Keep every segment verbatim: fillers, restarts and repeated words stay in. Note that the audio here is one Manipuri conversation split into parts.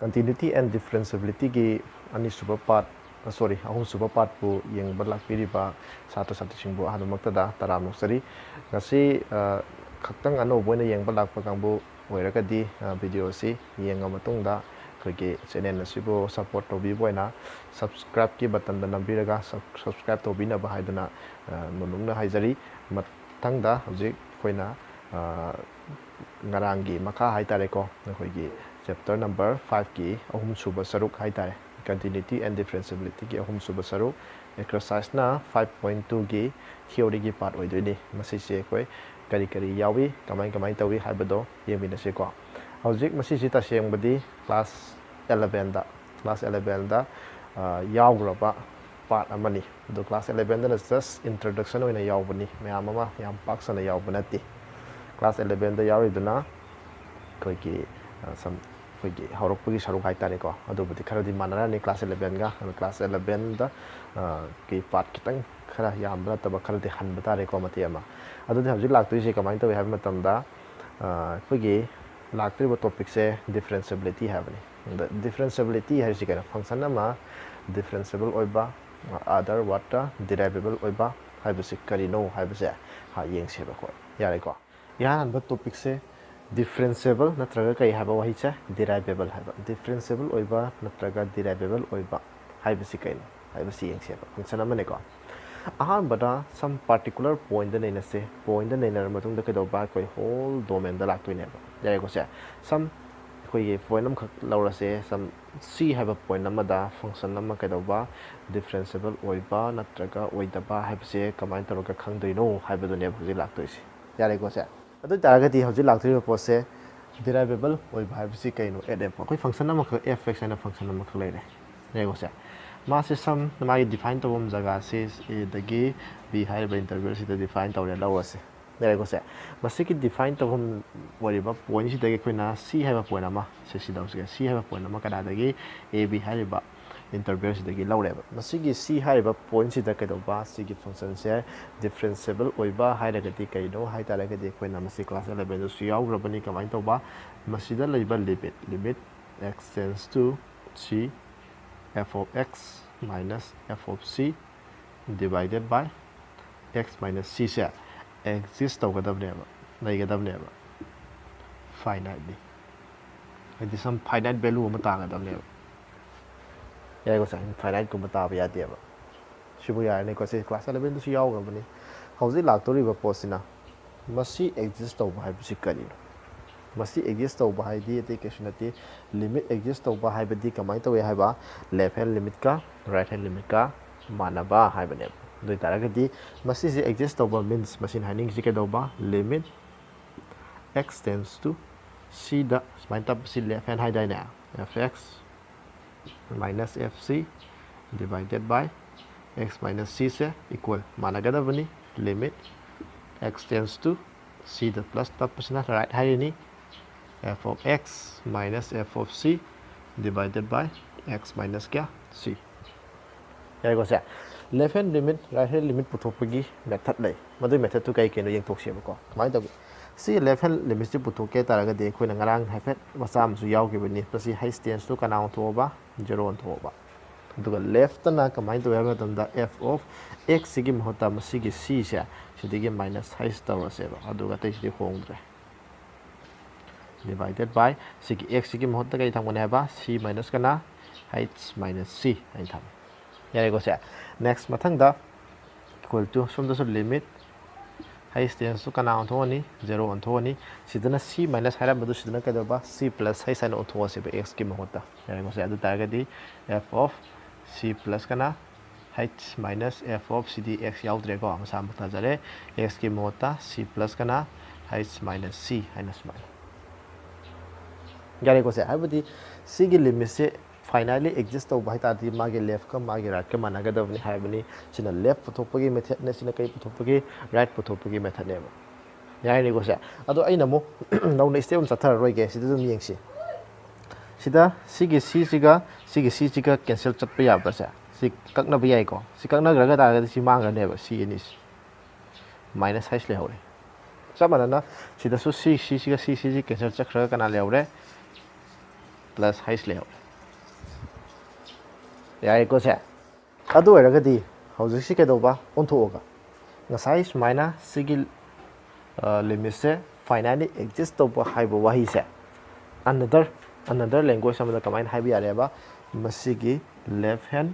Continuity and differentiabilityꯒꯤ ꯑꯅꯤꯁꯨꯕ part, sorry, ꯑꯍꯨꯝꯁꯨꯕ partꯄꯨ ꯌꯦꯡꯕ ꯂꯥꯛꯄꯤꯔꯤꯕ ꯁꯥꯇ꯭ꯔ ꯁꯥꯇ꯭ꯔꯤꯁꯤꯡꯕꯨ ꯑꯍꯥꯟꯕꯃꯛꯇꯗ ꯇꯔꯥꯝꯅ ꯑꯣꯛꯆꯔꯤ꯫ ꯉꯁꯤ ꯈꯛꯇꯪ ꯑꯅꯧꯕ ꯑꯣꯏꯅ ꯌꯦꯡꯕ ꯂꯥꯛꯄ ꯀꯥꯡꯕꯨ ꯑꯣꯏꯔꯒꯗꯤ video ꯑꯁꯤ ꯌꯦꯡꯉ ꯃꯇꯨꯡꯗ ꯑꯩꯈꯣꯏꯒꯤ channel ꯑꯁꯤꯕꯨ support ꯇꯧꯕꯤꯕ ꯑꯣꯏꯅ subscribeꯀꯤ buttonꯗ ꯅꯝꯕꯤꯔꯒ subscribe ꯇꯧꯕꯤꯅꯕ ꯍꯥꯏꯗꯨꯅ ꯅꯣꯂꯨꯛꯅ ꯍꯥꯏꯖꯔꯤ꯫ ꯃꯊꯪꯗ ꯍꯧꯖꯤꯛ ꯑꯩꯈꯣꯏꯅ ꯉꯔꯥꯡꯒꯤ ꯃꯈꯥ ꯍꯥꯏꯇꯥꯔꯦꯀꯣ, ꯑꯩꯈꯣꯏꯒꯤ chapter number fiveꯀꯤ ꯑꯍꯨꯝꯁꯨꯕ ꯁꯔꯨꯛ ꯍꯥꯏꯇꯥꯔꯦ, Continuity and Differentiabilityꯒꯤ ꯑꯍꯨꯝꯁꯨꯕ ꯁꯔꯨꯛ, exerciseꯅ five point twoꯒꯤ theoryꯒꯤ part ꯑꯣꯏꯗꯣꯏꯅꯤ꯫ ꯃꯁꯤꯁꯦ ꯑꯩꯈꯣꯏ ꯀꯔꯤ ꯀꯔꯤ ꯌꯥꯎꯏ, ꯀꯃꯥꯏ ꯀꯃꯥꯏ ꯇꯧꯏ ꯍꯥꯏꯕꯗꯣ ꯌꯦꯡꯃꯤꯟꯅꯁꯤꯀꯣ꯫ ꯍꯧꯖꯤꯛ ꯃꯁꯤꯁꯤ ꯇꯁꯦꯡꯕꯗꯤ class elevenꯗ, class elevenꯗ ꯌꯥꯎꯈ꯭ꯔꯕ part ꯑꯃꯅꯤ꯫ ꯑꯗꯣ class elevenꯗꯅ just introduction ꯑꯣꯏꯅ ꯌꯥꯎꯕꯅꯤ, ꯃꯌꯥꯝ ꯑꯃ ꯌꯥꯝ ꯄꯥꯛ ꯁꯟꯅ ꯌꯥꯎꯕ ꯅꯠꯇꯦ꯫ Class elevenꯗ ꯌꯥꯎꯔꯤꯗꯨꯅ ꯑꯩꯈꯣꯏꯒꯤ ꯁꯝ ꯑꯩꯈꯣꯏꯒꯤ ꯍꯧꯔꯛꯄꯒꯤ ꯁꯔꯨꯛ ꯍꯥꯏꯇꯥꯔꯦꯀꯣ, ꯑꯗꯨꯕꯨꯗꯤ ꯈꯔꯗꯤ ꯃꯥꯟꯅꯔꯅꯤ class elevenꯒ꯫ ꯑꯗꯣ class elevenꯗ ꯀꯤ part ꯈꯤꯇꯪ ꯈꯔ ꯌꯥꯝꯕ ꯅꯠꯇꯕ ꯈꯔꯗꯤ ꯍꯟꯕ ꯇꯥꯔꯦꯀꯣ, ꯃꯇꯦꯛ ꯑꯃ꯫ ꯑꯗꯨꯗꯤ ꯍꯧꯖꯤꯛ ꯂꯥꯛꯇꯣꯏꯁꯦ ꯀꯃꯥꯏꯅ ꯇꯧꯏ ꯍꯥꯏꯕ ꯃꯇꯝꯗ ꯑꯩꯈꯣꯏꯒꯤ ꯂꯥꯛꯇꯣꯔꯤꯕ topicꯁꯦ differentiability ꯍꯥꯏꯕꯅꯤ꯫ ꯑꯗ differentiability ꯍꯥꯏꯔꯤꯁꯤ ꯀꯩꯅꯣ? Function ꯑꯃ differentiable ꯑꯣꯏꯕ, other wordꯇ derivable ꯑꯣꯏꯕ ꯍꯥꯏꯕꯁꯤ ꯀꯔꯤꯅꯣ ꯍꯥꯏꯕꯁꯦ ꯌꯦꯡꯁꯦꯕ ꯑꯩꯈꯣꯏ꯫ ꯌꯥꯔꯦꯀꯣ? ꯏꯍꯥꯟ ꯍꯥꯟꯕ topicꯁꯦ differentiable ꯅꯠꯇ꯭ꯔꯒ ꯀꯩ ꯍꯥꯏꯕ ꯋꯥꯍꯩꯁꯦ? Derivable ꯍꯥꯏꯕ꯫ Differentiable ꯑꯣꯏꯕ ꯅꯠꯇ꯭ꯔꯒ derivable ꯑꯣꯏꯕ ꯍꯥꯏꯕꯁꯤ ꯀꯩꯅꯣ ꯍꯥꯏꯕꯁꯤ ꯌꯦꯡꯁꯦꯕ꯫ Function ꯑꯃꯅꯦꯀꯣ꯫ ꯑꯍꯥꯟꯕꯗ some particular pointꯇ ꯅꯩꯅꯁꯦ꯫ Pointꯇ ꯅꯩꯅꯔ ꯃꯇꯨꯡꯗ ꯀꯩꯗꯧꯕ? ꯑꯩꯈꯣꯏ whole domainꯗ ꯂꯥꯛꯇꯣꯏꯅꯦꯕ꯫ ꯌꯥꯔꯦꯀꯣ ꯁꯦ? Some ꯑꯩꯈꯣꯏꯒꯤ point ꯑꯃꯈꯛ ꯂꯧꯔꯁꯦ꯫ Some C ꯍꯥꯏꯕ point ꯑꯃꯗ function ꯑꯃ ꯀꯩꯗꯧꯕ? Differentiable ꯑꯣꯏꯕ ꯅꯠꯇ꯭ꯔꯒ ꯑꯣꯏꯗꯕ ꯍꯥꯏꯕꯁꯦ ꯀꯃꯥꯏꯅ ꯇꯧꯔꯒ ꯈꯪꯗꯣꯏꯅꯣ ꯍꯥꯏꯕꯗꯨꯅꯦꯕ ꯍꯧꯖꯤꯛ ꯂꯥꯛꯇꯣꯏꯁꯦ꯫ ꯌꯥꯔꯦꯀꯣ ꯁꯦ? ꯑꯗꯨ ꯑꯣꯏ ꯇꯥꯔꯒꯗꯤ ꯍꯧꯖꯤꯛ ꯂꯥꯛꯇꯣꯔꯤꯕ ꯄꯣꯠꯁꯦ derivable ꯑꯣꯏꯕ ꯍꯥꯏꯕꯁꯤ ꯀꯩꯅꯣ? At a point, ꯑꯩꯈꯣꯏ function ꯑꯃꯈꯛ, f x ꯍꯥꯏꯅ function ꯑꯃꯈꯛ ꯂꯩꯔꯦ꯫ ꯌꯥꯔꯦꯀꯣ ꯁꯦ? ꯃꯥꯁꯦ some, ꯃꯥꯒꯤ define ꯇꯧꯐꯝ ꯖꯒꯥꯁꯤ Aꯗꯒꯤ B ꯍꯥꯏꯔꯤꯕ intervalꯁꯤꯗ define ꯇꯧꯔꯦ ꯂꯧꯔꯁꯦ꯫ ꯌꯥꯔꯦꯀꯣ ꯁꯦ? ꯃꯁꯤꯒꯤ define ꯇꯧꯐꯝ ꯑꯣꯏꯔꯤꯕ pointꯁꯤꯗꯒꯤ ꯑꯩꯈꯣꯏꯅ C ꯍꯥꯏꯕ point ꯑꯃ, ꯁꯦ ꯁꯤ ꯂꯧꯁꯤꯒꯦ, C ꯍꯥꯏꯕ point ꯑꯃ ꯀꯗꯥꯏꯗꯒꯤ? A B ꯍꯥꯏꯔꯤꯕ intervalꯁꯤꯗꯒꯤ ꯂꯧꯔꯦꯕ꯫ ꯃꯁꯤꯒꯤ C ꯍꯥꯏꯔꯤꯕ pointꯁꯤꯗ ꯀꯩꯗꯧꯕ? ꯁꯤꯒꯤ functionꯁꯦ differentiable ꯑꯣꯏꯕ ꯍꯥꯏꯔꯒꯗꯤ ꯀꯩꯅꯣ ꯍꯥꯏ ꯇꯥꯔꯒꯗꯤ ꯑꯩꯈꯣꯏꯅ ꯃꯁꯤ class elevenꯗꯁꯨ ꯌꯥꯎꯈ꯭ꯔꯕꯅꯤ꯫ ꯀꯃꯥꯏꯅ ꯇꯧꯕ? ꯃꯁꯤꯗ ꯂꯩꯕ limit, limit x tends to c f of x minus f of c divided by x minus c say exist ꯇꯧꯒꯗꯕꯅꯦꯕ, ꯂꯩꯒꯗꯕꯅꯦꯕ, finitely, ꯍꯥꯏꯗꯤ some finite value ꯑꯃ ꯇꯥꯒꯗꯕꯅꯦꯕ꯫ ꯌꯥꯏꯀꯣ ꯁꯦ, infinite ꯀꯨꯝꯕ ꯇꯥꯕ ꯌꯥꯗꯦꯕ꯫ ꯁꯤꯕꯨ ꯌꯥꯔꯅꯤꯀꯣ꯫ ꯁꯤ class eleven ꯗꯁꯨ ꯌꯥꯎꯈ꯭ꯔꯕꯅꯤ꯫ ꯍꯧꯖꯤꯛ ꯂꯥꯛꯇꯧꯔꯤꯕ ꯄꯣꯠꯁꯤꯅ ꯃꯁꯤ exist ꯇꯧꯕ ꯍꯥꯏꯕꯁꯤ ꯀꯔꯤꯅꯣ? ꯃꯁꯤ exist ꯇꯧꯕ ꯍꯥꯏꯗꯤ ꯑꯇꯩ ꯀꯩꯁꯨ ꯅꯠꯇꯦ, limit exist ꯇꯧꯕ ꯍꯥꯏꯕꯗꯤ ꯀꯃꯥꯏꯅ ꯇꯧꯏ ꯍꯥꯏꯕ, left hand limit ꯀ right hand limit ꯀ ꯃꯥꯟꯅꯕ ꯍꯥꯏꯕꯅꯦꯕ꯫ ꯑꯗꯨ ꯑꯣꯏꯇꯥꯔꯒꯗꯤ ꯃꯁꯤꯁꯦ exist ꯇꯧꯕ means ꯃꯁꯤꯅ ꯍꯥꯏꯅꯤꯡꯉꯤꯁꯤ ꯀꯩꯗꯧꯕ? Limit x tends to c ꯗ ꯁꯨꯃꯥꯏꯅ ꯇꯞꯄꯁꯤ left hand ꯍꯥꯏꯗꯥꯏꯅꯦ, f x minus f c divided by x minus c say equal ꯃꯥꯟꯅꯒꯗꯕꯅꯤ, limit x tends to c the plus ꯇꯞꯄꯁꯤꯅ right ꯍꯥꯏꯔꯤꯅꯤ, f of x minus f of c divided by x minus ꯀꯌꯥ, c꯫ ꯌꯥꯏꯀꯣ ꯁꯦ? Left hand limit, right hand limit ꯄꯨꯊꯣꯛꯄꯒꯤ method ꯂꯩ꯫ ꯃꯗꯨꯒꯤ method ꯇꯨ ꯀꯩ ꯀꯩꯅꯣ ꯌꯦꯡꯊꯣꯛꯁꯦꯕꯀꯣ꯫ ꯀꯃꯥꯏꯅ ꯇꯧꯒꯦ? ꯁꯤ left hand limit ꯁꯤ ꯄꯨꯊꯣꯛꯀꯦ ꯇꯥꯔꯒꯗꯤ ꯑꯩꯈꯣꯏꯅ ꯉꯔꯥꯡ ꯍꯥꯏꯐꯦꯠ ꯃꯆꯥ ꯑꯃꯁꯨ ꯌꯥꯎꯈꯤꯕꯅꯤ꯫ ꯃꯁꯤ h tends to ꯀꯅꯥ ꯑꯣꯟꯊꯣꯛꯑꯕ? Zero ꯑꯣꯟꯊꯣꯛꯑꯕ꯫ ꯑꯗꯨꯒ left ꯇꯅ ꯀꯃꯥꯏꯅ ꯇꯧꯏ ꯍꯥꯏꯕ ꯃꯇꯝꯗ f of x ꯁꯤꯒꯤ ꯃꯍꯨꯠꯇ ꯃꯁꯤꯒꯤ c ꯁꯦ ꯁꯤꯗꯒꯤ minus h ꯇꯧꯔꯁꯦꯕ꯫ ꯑꯗꯨꯒ ꯑꯇꯩꯁꯤꯗꯤ ꯍꯣꯡꯗ꯭ꯔꯦ꯫ Divided by ꯁꯤꯒꯤ x ꯁꯤꯒꯤ ꯃꯍꯨꯠꯇ ꯀꯔꯤ ꯊꯝꯒꯅꯤ ꯍꯥꯏꯕ? C minus ꯀꯅꯥ? H minus c ꯍꯥꯏꯅ ꯊꯝꯃꯦ꯫ ꯌꯥꯔꯦꯀꯣ ꯁꯦ? Next ꯃꯊꯪꯗ equal to ꯁꯣꯝꯗꯁꯨ limit h tends to ꯀꯅꯥ ꯑꯣꯟꯊꯣꯛꯑꯅꯤ? Zero ꯑꯣꯟꯊꯣꯛꯑꯅꯤ꯫ ꯁꯤꯗꯅ c minus ꯍꯥꯏꯔꯝꯕꯗꯨ ꯁꯤꯗꯅ ꯀꯩꯗꯧꯕ? C plus h ꯍꯥꯏꯅ ꯑꯣꯟꯊꯣꯛꯑꯁꯦꯕ x ꯀꯤ ꯃꯍꯨꯠꯇ꯫ ꯌꯥꯔꯦꯀꯣ ꯁꯦ? ꯑꯗꯨ ꯇꯥꯔꯒꯗꯤ f of c plus ꯀꯅꯥ? H minus f of c D x ꯌꯥꯎꯗ꯭ꯔꯦꯀꯣ, ꯃꯁꯥꯃꯛ ꯇꯥꯖꯔꯦ꯫ X ꯀꯤ ꯃꯍꯨꯠꯇ c plus ꯀꯅꯥ? H minus c ꯍꯥꯏꯅ ꯁꯨꯃꯥꯏꯅ꯫ ꯌꯥꯔꯦꯀꯣ ꯁꯦ? ꯍꯥꯏꯕꯗꯤ ꯁꯤꯒꯤ limit ꯁꯦ finitely exist ꯇꯧꯕ ꯍꯥꯏ ꯇꯥꯔꯗꯤ ꯃꯥꯒꯤ left ꯀ ꯃꯥꯒꯤ right ꯀ ꯃꯥꯟꯅꯒꯗꯕꯅꯤ ꯍꯥꯏꯕꯅꯤ꯫ ꯁꯤꯅ left ꯄꯨꯊꯣꯛꯄꯒꯤ method ꯅꯦ, ꯁꯤꯅ ꯀꯩ ꯄꯨꯊꯣꯛꯄꯒꯤ? Right ꯄꯨꯊꯣꯛꯄꯒꯤ method ꯅꯦꯕ꯫ ꯌꯥꯔꯦꯀꯣ ꯁꯦ? ꯑꯗꯣ ꯑꯩꯅ ꯑꯃꯨꯛ ꯅꯧꯅ step ꯑꯃ ꯆꯠꯊꯔꯔꯣꯏꯒꯦ, ꯁꯤꯗ ꯑꯗꯨꯝ ꯌꯦꯡꯁꯤ꯫ ꯁꯤꯗ ꯁꯤꯒꯤ c ꯁꯤꯒ ꯁꯤꯒꯤ c ꯁꯤꯒ cancel ꯆꯠꯄ ꯌꯥꯕ꯭ꯔꯥ ꯁꯦ? ꯁꯤ ꯀꯛꯅꯕ ꯌꯥꯏꯀꯣ? ꯁꯤ ꯀꯛꯅꯈ꯭ꯔꯒ ꯇꯥꯔꯒꯗꯤ ꯁꯤ ꯃꯥꯡꯈ꯭ꯔꯅꯦꯕ, c ꯑꯅꯤꯁꯤ꯫ Minus h ꯂꯩꯍꯧꯔꯦ꯫ ꯆꯞ ꯃꯥꯟꯅꯅ ꯁꯤꯗꯁꯨ c, c ꯁꯤꯒ c, c ꯁꯤ cancel ꯆꯠꯈ꯭ꯔꯒ ꯀꯅꯥ ꯂꯩꯍꯧꯔꯦ? ꯄ꯭ꯂꯁ ꯍꯩꯁ ꯂꯩꯍꯧꯔꯦ꯫ ꯌꯥꯔꯦꯀꯣ ꯁꯦ? ꯑꯗꯨ ꯑꯣꯏꯔꯒꯗꯤ ꯍꯧꯖꯤꯛꯁꯤ ꯀꯩꯗꯧꯕ? ꯑꯣꯟꯊꯣꯛꯑꯒ ꯉꯁꯥꯏ ꯁꯨꯃꯥꯏꯅ ꯁꯤꯒꯤ ꯂꯤꯃꯤꯠꯁꯦ ꯐꯥꯏꯅꯥꯏꯠꯂꯤ ꯑꯦꯛꯖꯤꯁ ꯇꯧꯕ ꯍꯥꯏꯕ ꯋꯥꯍꯩꯁꯦ ꯑꯅꯗꯔ ꯑꯅꯗꯔ ꯂꯦꯡꯒ꯭ꯋꯦꯖ ꯑꯃꯗ ꯀꯃꯥꯏꯅ ꯍꯥꯏꯕ ꯌꯥꯔꯦꯕ? ꯃꯁꯤꯒꯤ ꯂꯦꯐ ꯍꯦꯟ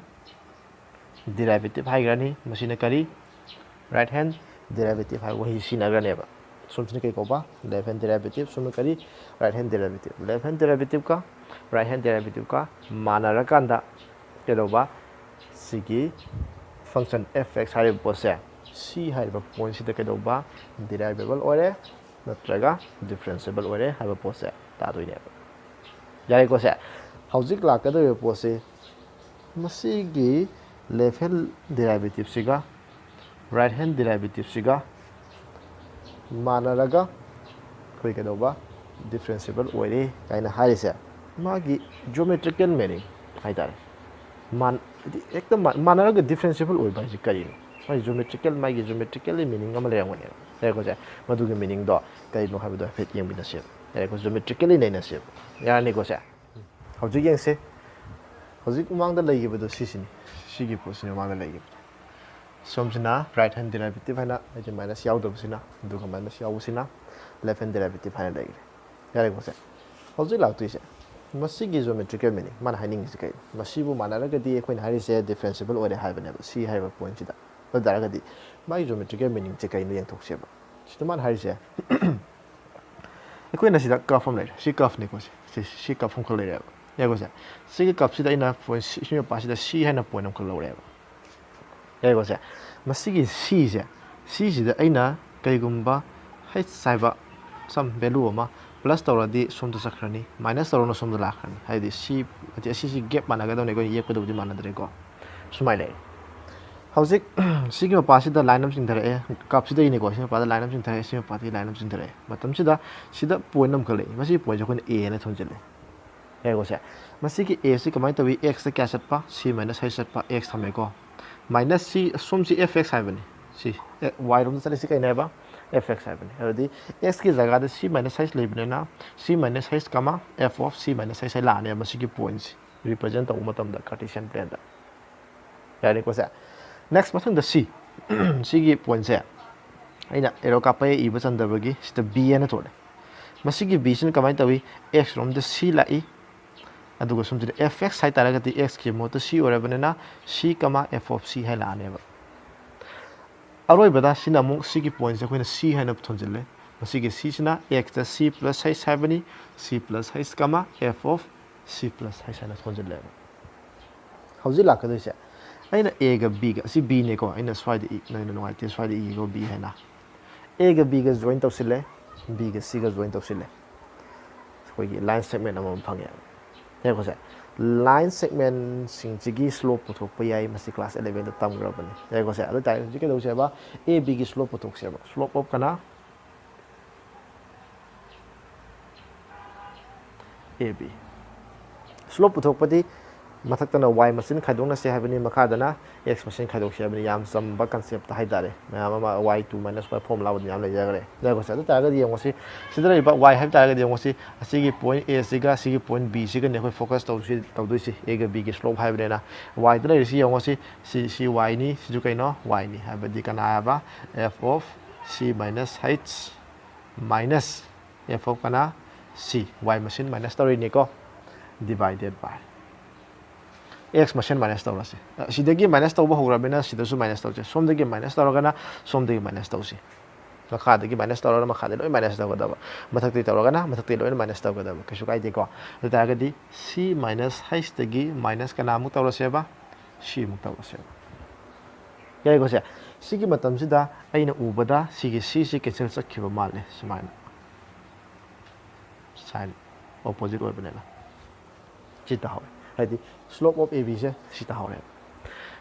ꯗꯤꯔꯥꯏꯚꯦꯇꯤꯞ ꯍꯥꯏꯈ꯭ꯔꯅꯤ꯫ ꯃꯁꯤꯅ ꯀꯔꯤ? ꯔꯥꯏꯠ ꯍꯦꯟ ꯗꯤꯔꯥꯏꯚꯦꯇꯤꯞ ꯍꯥꯏꯕ ꯋꯥꯍꯩ ꯁꯤꯖꯤꯟꯅꯈ꯭ꯔꯅꯦꯕ꯫ ꯁꯣꯝꯁꯤꯅ ꯀꯩ ꯀꯧꯕ? Left hand derivative. ꯁꯣꯝꯅ ꯀꯔꯤ? Right hand derivative. Left hand ꯗꯤꯔꯥꯏꯚꯦꯇꯤꯞꯀ ꯔꯥꯏꯠ ꯍꯦꯟ ꯗꯤꯔꯥꯏꯚꯦꯇꯤꯞꯀ ꯃꯥꯟꯅꯔꯀꯥꯟꯗ ꯀꯩꯗꯧꯕ? ꯁꯤꯒꯤ ꯐꯪꯁꯟ ꯑꯦꯐ ꯑꯦꯛꯁ ꯍꯥꯏꯔꯤꯕ ꯄꯣꯠꯁꯦ ꯁꯤ ꯍꯥꯏꯔꯤꯕ ꯄꯣꯏꯟꯁꯤꯗ ꯀꯩꯗꯧꯕ? ꯗꯤꯔꯥꯏꯚꯦꯕꯜ ꯑꯣꯏꯔꯦ ꯅꯠꯇ꯭ꯔꯒ ꯗꯤꯐ꯭ꯔꯦꯟꯁꯤꯌꯦꯕꯜ ꯑꯣꯏꯔꯦ ꯍꯥꯏꯕ ꯄꯣꯠꯁꯦ ꯇꯥꯗꯣꯏꯅꯦꯕ꯫ ꯌꯥꯔꯦꯀꯣ ꯁꯦ? ꯍꯧꯖꯤꯛ ꯂꯥꯛꯀꯗꯧꯔꯤꯕ ꯄꯣꯠꯁꯤ ꯃꯁꯤꯒꯤ ꯂꯦꯐ ꯍꯦꯟ ꯗꯤꯔꯥꯏꯚꯦꯇꯤꯞꯁꯤꯒ ꯔꯥꯏꯠ ꯍꯦꯟ ꯗꯤꯔꯥꯏꯚꯦꯇꯤꯞꯁꯤꯒ ꯃꯥꯟꯅꯔꯒ ꯑꯩꯈꯣꯏ ꯀꯩꯗꯧꯕ? ꯗꯤꯐ꯭ꯔꯦꯟꯁꯤꯌꯦꯕꯜ ꯑꯣꯏꯔꯦ ꯀꯥꯏꯅ ꯍꯥꯏꯔꯤꯁꯦ ꯃꯥꯒꯤ ꯖꯤꯑꯣꯃꯦꯇ꯭ꯔꯤꯀꯦꯜ ꯃꯤꯅꯤꯡ ꯍꯥꯏꯇꯥꯔꯦ꯫ ꯃꯥꯟ-, ꯍꯥꯏꯗꯤ ꯍꯦꯛꯇ ꯃꯥ-, ꯃꯥꯟꯅꯔꯒ ꯗꯤꯐ꯭ꯔꯦꯟꯁꯤꯌꯦꯕꯜ ꯑꯣꯏꯕ ꯍꯥꯏꯁꯦ ꯀꯔꯤꯅꯣ? ꯃꯥꯒꯤ ꯖꯤꯑꯣꯃꯦꯇ꯭ꯔꯤꯀꯦꯜ, ꯃꯥꯒꯤ ꯖꯤꯑꯣꯃꯦꯇ꯭ꯔꯤꯀꯦꯜꯂꯤ ꯃꯤꯅꯤꯡ ꯑꯃ ꯂꯩꯔꯝꯒꯅꯦꯕ꯫ ꯂꯩꯔꯦꯀꯣ ꯁꯦ? ꯃꯗꯨꯒꯤ ꯃꯤꯅꯤꯡꯗꯣ ꯀꯔꯤꯅꯣ ꯍꯥꯏꯕꯗꯣ ꯍꯥꯏꯐꯦꯠ ꯌꯦꯡꯃꯤꯟꯅꯁꯦꯕ꯫ ꯌꯥꯔꯦꯀꯣ? ꯖꯤꯑꯣꯃꯦꯇ꯭ꯔꯤꯀꯦꯜꯂꯤ ꯅꯩꯅꯁꯦꯕ꯫ ꯌꯥꯔꯅꯤꯀꯣ ꯁꯦ? ꯍꯧꯖꯤꯛ ꯌꯦꯡꯁꯦ꯫ ꯍꯧꯖꯤꯛ ꯃꯃꯥꯡꯗ ꯂꯩꯈꯤꯕꯗꯣ ꯁꯤꯁꯤꯅꯤ꯫ ꯁꯤꯒꯤ ꯄꯣꯠꯁꯤꯅꯤ ꯃꯃꯥꯡꯗ ꯂꯩꯈꯤꯕꯗꯣ꯫ ꯁꯣꯝꯁꯤꯅ ꯔꯥꯏꯠ ꯍꯦꯟ ꯗꯤꯔꯥꯏꯚꯦꯇꯤꯞ ꯍꯥꯏꯅ, ꯍꯥꯏꯗꯤ ꯃꯥꯏꯅꯁ ꯌꯥꯎꯗꯕꯁꯤꯅ, ꯑꯗꯨꯒ ꯃꯥꯏꯅꯁ ꯌꯥꯎꯕꯁꯤꯅ ꯂꯦꯐ ꯍꯦꯟ ꯗꯤꯔꯥꯏꯚꯦꯇꯤꯞ ꯍꯥꯏꯅ ꯂꯩꯈ꯭ꯔꯦ꯫ ꯌꯥꯔꯦꯀꯣ ꯁꯦ? ꯍꯧꯖꯤꯛ ꯂꯥꯛꯇꯣꯏꯁꯦ ꯃꯁꯤꯒꯤ ꯖꯤꯑꯣꯃꯦꯇ꯭ꯔꯤꯀꯦꯜ ꯃꯤꯅꯤꯡ꯫ ꯃꯥꯅ ꯍꯥꯏꯅꯤꯡꯉꯤꯁꯦ ꯀꯩꯅꯣ? ꯃꯁꯤꯕꯨ ꯃꯥꯟꯅꯔꯒꯗꯤ ꯑꯩꯈꯣꯏꯅ ꯍꯥꯏꯔꯤꯁꯦ ꯗꯤꯐ꯭ꯔꯦꯟꯁꯤꯌꯦꯕꯜ ꯑꯣꯏꯔꯦ ꯍꯥꯏꯕꯅꯦꯕ, ꯁꯤ ꯍꯥꯏꯔꯤꯕ ꯄꯣꯏꯟꯁꯤꯗ꯫ ꯑꯗꯨ ꯇꯥꯔꯒꯗꯤ ꯃꯥꯒꯤ ꯖꯤꯑꯣꯃꯦꯇ꯭ꯔꯤꯀꯦꯜ ꯃꯤꯅꯤꯡꯁꯦ ꯀꯩꯅꯣ ꯌꯦꯡꯊꯣꯛꯁꯦꯕ꯫ ꯁꯤꯗ ꯃꯥꯅ ꯍꯥꯏꯔꯤꯁꯦ ꯑꯩꯈꯣꯏꯅ ꯁꯤꯗ ꯀꯞ ꯑꯃ ꯂꯩꯔꯦ꯫ ꯁꯤ ꯀꯞꯅꯤꯀꯣ ꯁꯦ꯫ ꯁꯤ, ꯁꯤ ꯀꯞ ꯑꯃꯈꯛ ꯂꯩꯔꯦꯕ꯫ ꯌꯥꯏꯀꯣ ꯁꯦ? ꯁꯤꯒꯤ ꯀꯞꯁꯤꯗ ꯑꯩꯅ ꯄꯣꯏꯟ ꯁꯤ, ꯁꯤ ꯃꯄꯥꯁꯤꯗ ꯁꯤ ꯍꯥꯏꯅ ꯄꯣꯏꯟ ꯑꯃꯈꯛ ꯂꯧꯔꯦꯕ꯫ ꯌꯥꯏꯀꯣ ꯁꯦ? ꯃꯁꯤꯒꯤ ꯁꯤꯁꯦ, ꯁꯤꯁꯤꯗ ꯑꯩꯅ ꯀꯩꯒꯨꯝꯕ ꯍꯩꯆ ꯍꯥꯏꯕ some value ꯑꯃ ꯄ꯭ꯂꯁ ꯇꯧꯔꯗꯤ ꯁꯣꯝꯗ ꯆꯠꯈ꯭ꯔꯅꯤ, ꯃꯥꯏꯅꯁ ꯇꯧꯔꯒꯅ ꯁꯣꯝꯗ ꯂꯥꯛꯈ꯭ꯔꯅꯤ꯫ ꯍꯥꯏꯗꯤ ꯁꯤ, ꯍꯥꯏꯗꯤ ꯑꯁꯤꯁꯤ ꯒꯦꯞ ꯃꯥꯟꯅꯒꯗꯧꯅꯤ, ꯑꯩꯈꯣꯏꯅ ꯌꯦꯛꯄꯗꯕꯨꯗꯤ ꯃꯥꯟꯅꯗ꯭ꯔꯦꯀꯣ꯫ ꯁꯨꯃꯥꯏꯅ ꯂꯩꯔꯦ꯫ ꯍꯧꯖꯤꯛ ꯁꯤꯒꯤ ꯃꯄꯥꯁꯤꯗ ꯂꯥꯏꯟ ꯑꯃ ꯆꯤꯡꯊꯔꯛꯑꯦ, ꯀꯞꯁꯤꯗꯒꯤꯅꯤꯀꯣ, ꯁꯤ ꯃꯄꯥꯗ ꯂꯥꯏꯟ ꯑꯃ ꯆꯤꯡꯊꯔꯛꯑꯦ, ꯁꯤ ꯃꯄꯥꯗꯒꯤ ꯂꯥꯏꯟ ꯑꯃ ꯆꯤꯡꯊꯔꯛꯑꯦ꯫ ꯃꯇꯝꯁꯤꯗ ꯁꯤꯗ ꯄꯣꯏꯟ ꯑꯃꯈꯛ ꯂꯩ, ꯃꯁꯤꯒꯤ ꯄꯣꯏꯟꯁꯦ ꯑꯩꯈꯣꯏꯅ ꯑꯦ ꯍꯥꯏꯅ ꯊꯣꯟꯖꯤꯜꯂꯦ꯫ ꯌꯥꯏꯀꯣ ꯁꯦ? ꯃꯁꯤꯒꯤ ꯑꯦꯁꯤ ꯀꯃꯥꯏꯅ ꯇꯧꯏ? ꯑꯦꯛꯁꯇ ꯀꯌꯥ ꯆꯠꯄ? ꯁꯤ ꯃꯥꯏꯅꯁ ꯍꯩꯆ ꯆꯠꯄ, ꯑꯦꯛꯁ ꯊꯝꯃꯦꯀꯣ꯫ ꯃꯥꯏꯅꯁ ꯁꯤ, ꯁꯣꯝꯁꯤ ꯑꯦꯐ ꯑꯦꯛꯁ ꯍꯥꯏꯕꯅꯤ꯫ ꯁꯤ, ꯑꯦ, ꯋꯥꯏ ꯔꯣꯝꯗ ꯆꯠꯂꯤꯁꯤ ꯀꯩꯅꯦꯕ? F X ꯍꯥꯏꯕꯅꯤ꯫ ꯑꯗꯨꯗꯤ x ꯀꯤ ꯖꯒꯥꯗ c minus h ꯂꯩꯕꯅꯤꯅ c minus h comma f of c minus h ꯍꯥꯏ ꯂꯥꯛꯑꯅꯦꯕ ꯃꯁꯤꯒꯤ ꯄꯣꯏꯟꯠꯁꯤ ꯔꯤꯄ꯭ꯔꯖꯦꯟ ꯇꯧꯕ ꯃꯇꯝꯗ ꯀꯥꯔꯇꯤꯁꯤꯌꯟ ꯄ꯭ꯂꯦꯟꯗ꯫ ꯌꯥꯔꯦꯀꯣ ꯁꯦ꯫ ꯅꯦꯛꯁ ꯃꯊꯪꯗ c꯫ ꯁꯤꯒꯤ ꯄꯣꯏꯟꯠꯁꯦ ꯑꯩꯅ ꯑꯦꯔꯣ ꯀꯥꯞꯄ ꯏꯕ ꯆꯟꯗꯕꯒꯤ ꯁꯤꯗ b ꯍꯥꯏꯅ ꯊꯣꯛꯂꯦ꯫ ꯃꯁꯤꯒꯤ b ꯁꯤꯅ ꯀꯃꯥꯏꯅ ꯇꯧꯏ? X ꯔꯣꯝꯗ c ꯂꯥꯛꯏ꯫ ꯑꯗꯨꯒ ꯁꯣꯝꯁꯤꯗ f x ꯍꯥꯏꯇꯥꯔꯒꯗꯤ x ꯀꯤ ꯃꯍꯨꯠꯇ c ꯑꯣꯏꯔꯕꯅꯤꯅ c comma f of c ꯍꯥꯏ ꯂꯥꯛꯑꯅꯦꯕ꯫ ꯑꯔꯣꯏꯕꯗ ꯁꯤꯅ ꯑꯃꯨꯛ ꯁꯤꯒꯤ ꯄꯣꯏꯟꯠꯁꯦ ꯑꯩꯈꯣꯏꯅ c ꯍꯥꯏꯅ ꯊꯣꯟꯖꯤꯜꯂꯦ꯫ ꯃꯁꯤꯒꯤ c ꯁꯤꯅ x ꯇ c plus h ꯍꯥꯏꯕꯅꯤ꯫ C plus h comma f of c plus h ꯍꯥꯏꯅ ꯊꯣꯟꯖꯤꯜꯂꯦꯕ꯫ ꯍꯧꯖꯤꯛ ꯂꯥꯛꯀꯗꯣꯏꯁꯦ ꯑꯩꯅ a ꯒ b ꯒ, ꯑꯁꯤ b ꯅꯦꯀꯣ, ꯑꯩꯅ ꯁ꯭ꯋꯥꯏꯗ ꯏ, ꯅꯣꯏꯅ ꯅꯨꯡꯉꯥꯏꯇꯦ, ꯁ꯭ꯋꯥꯏꯗ ꯏꯒꯣ b ꯍꯥꯏꯅ꯫ A ꯒ b ꯒ ꯖꯣꯏꯟ ꯇꯧꯁꯤꯜꯂꯦ, b ꯒ c ꯒ ꯖꯣꯏꯟ ꯇꯧꯁꯤꯜꯂꯦ꯫ ꯑꯩꯈꯣꯏꯒꯤ ꯂꯥꯏꯟ ꯁꯦꯒꯃꯦꯟ ꯑꯃꯃꯝ ꯐꯪꯉꯦꯕ꯫ ꯌꯥꯏꯀꯣ ꯁꯦ꯫ ꯂꯥꯏꯟ ꯁꯦꯒꯃꯦꯟꯁꯤꯡꯁꯤꯒꯤ ꯁ꯭ꯂꯣꯞ ꯄꯨꯊꯣꯛꯄ ꯌꯥꯏ, ꯃꯁꯤ ꯀ꯭ꯂꯥꯁ ꯑꯦꯂꯦꯚꯦꯟꯗ ꯇꯝꯈ꯭ꯔꯕꯅꯤ꯫ ꯌꯥꯏꯀꯣ ꯁꯦ꯫ ꯑꯗꯨ ꯑꯣꯏꯇꯥꯔꯗꯤ ꯍꯧꯖꯤꯛ ꯀꯩꯗꯧꯁꯦꯕ? A B ꯒꯤ ꯁ꯭ꯂꯣꯞ ꯄꯨꯊꯣꯛꯁꯦꯕ꯫ ꯁ꯭ꯂꯣꯞ ꯑꯣꯐ ꯀꯅꯥ? A B꯫ ꯁ꯭ꯂꯣꯞ ꯄꯨꯊꯣꯛꯄꯗꯤ ꯃꯊꯛꯇꯅ y ꯃꯁꯤꯡ ꯈꯥꯏꯗꯣꯛꯅꯁꯦ ꯍꯥꯏꯕꯅꯤ, ꯃꯈꯥꯗꯅ x ꯃꯁꯤꯡ ꯈꯥꯏꯗꯣꯛꯁꯦ ꯍꯥꯏꯕꯅꯤ꯫ ꯌꯥꯝ ꯆꯝꯕ ꯀꯟꯁꯦꯞꯇ ꯍꯥꯏꯇꯥꯔꯦ꯫ ꯃꯌꯥꯝ ꯑꯃ y two minus y ꯐꯣꯔꯃꯨꯂꯥꯕꯨꯗꯤ ꯌꯥꯝ ꯂꯩꯖꯈ꯭ꯔꯦ꯫ ꯌꯥꯏꯀꯣ ꯁꯦ꯫ ꯑꯗꯨ ꯑꯣꯏꯇꯥꯔꯒꯗꯤ ꯌꯦꯡꯉꯣ ꯁꯤ, ꯁꯤꯗ ꯂꯩꯔꯤꯕ y ꯍꯥꯏꯕ ꯇꯥꯔꯒꯗꯤ ꯌꯦꯡꯉꯣ ꯁꯤ, ꯑꯁꯤꯒꯤ ꯄꯣꯏꯟꯠ A ꯁꯤꯒ ꯑꯁꯤꯒꯤ ꯄꯣꯏꯟꯠ B ꯁꯤꯒꯅꯤ ꯑꯩꯈꯣꯏ ꯐꯣꯀꯁ ꯇꯧꯁꯤ, ꯇꯧꯗꯣꯏꯁꯤ꯫ A ꯒ B ꯒꯤ ꯁ꯭ꯂꯣꯞ ꯍꯥꯏꯕꯅꯤꯅ꯫ Y ꯗ ꯂꯩꯔꯤꯁꯤ ꯌꯦꯡꯉꯣ ꯁꯤ, ꯁꯤ, ꯁꯤ y ꯅꯤ, ꯁꯤꯁꯨ ꯀꯩꯅꯣ? Y ꯅꯤ꯫ ꯍꯥꯏꯕꯗꯤ ꯀꯅꯥ ꯍꯥꯏꯕ? F of c minus h minus f of ꯀꯅꯥ? C꯫ Y ꯃꯁꯤꯡ ꯃꯥꯏꯅꯁ ꯇꯧꯔꯤꯅꯤꯀꯣ, divided by x ꯃꯁꯤꯡ ꯃꯥꯏꯅꯁ ꯇꯧꯔꯁꯤ꯫ ꯑ, ꯁꯤꯗꯒꯤ ꯃꯥꯏꯅꯁ ꯇꯧꯕ ꯍꯧꯔꯕꯅꯤꯅ ꯁꯤꯗꯁꯨ ꯃꯥꯏꯅꯁ ꯇꯧꯁꯦ꯫ ꯁꯣꯝꯗꯒꯤ ꯃꯥꯏꯅꯁ ꯇꯧꯔꯒꯅ ꯁꯣꯝꯗꯒꯤ ꯃꯥꯏꯅꯁ ꯇꯧꯁꯤ꯫ ꯃꯈꯥꯗꯒꯤ ꯃꯥꯏꯅꯁ ꯇꯧꯔꯒꯅ ꯃꯈꯥꯗ ꯂꯣꯏ ꯃꯥꯏꯅꯁ ꯇꯧꯒꯗꯕ, ꯃꯊꯛꯇꯒꯤ ꯇꯧꯔꯒꯅ ꯃꯊꯛꯇꯒꯤ ꯂꯣꯏꯅ ꯃꯥꯏꯅꯁ ꯇꯧꯒꯗꯕ, ꯀꯩꯁꯨ ꯀꯥꯏꯗꯦꯀꯣ꯫ ꯑꯗꯨ ꯇꯥꯔꯒꯗꯤ c minus h ꯇꯒꯤ ꯃꯥꯏꯅꯁ ꯀꯅꯥꯃꯨꯛ ꯇꯧꯔꯁꯦꯕ? C ꯃꯨꯛ ꯇꯧꯔꯁꯦꯕ꯫ ꯌꯥꯏꯀꯣ ꯁꯦ꯫ ꯁꯤꯒꯤ ꯃꯇꯝꯁꯤꯗ ꯑꯩꯅ ꯎꯕꯗ ꯁꯤꯒꯤ c ꯁꯤ ꯀꯦꯟꯁꯦꯜ ꯆꯠꯈꯤꯕ ꯃꯥꯜꯂꯦ, ꯁꯨꯃꯥꯏꯅ꯫ ꯁꯥꯏꯟ ꯑꯣꯄꯣꯖꯤꯠ ꯑꯣꯏꯕꯅꯤꯅ ꯁꯤ ꯇꯥꯍꯧꯔꯦ꯫ ꯍꯥꯏꯗꯤ ꯁ꯭ꯂꯣꯞ ꯑꯣꯐ A B ꯁꯦ ꯁꯤ ꯇꯥꯍꯧꯔꯦ꯫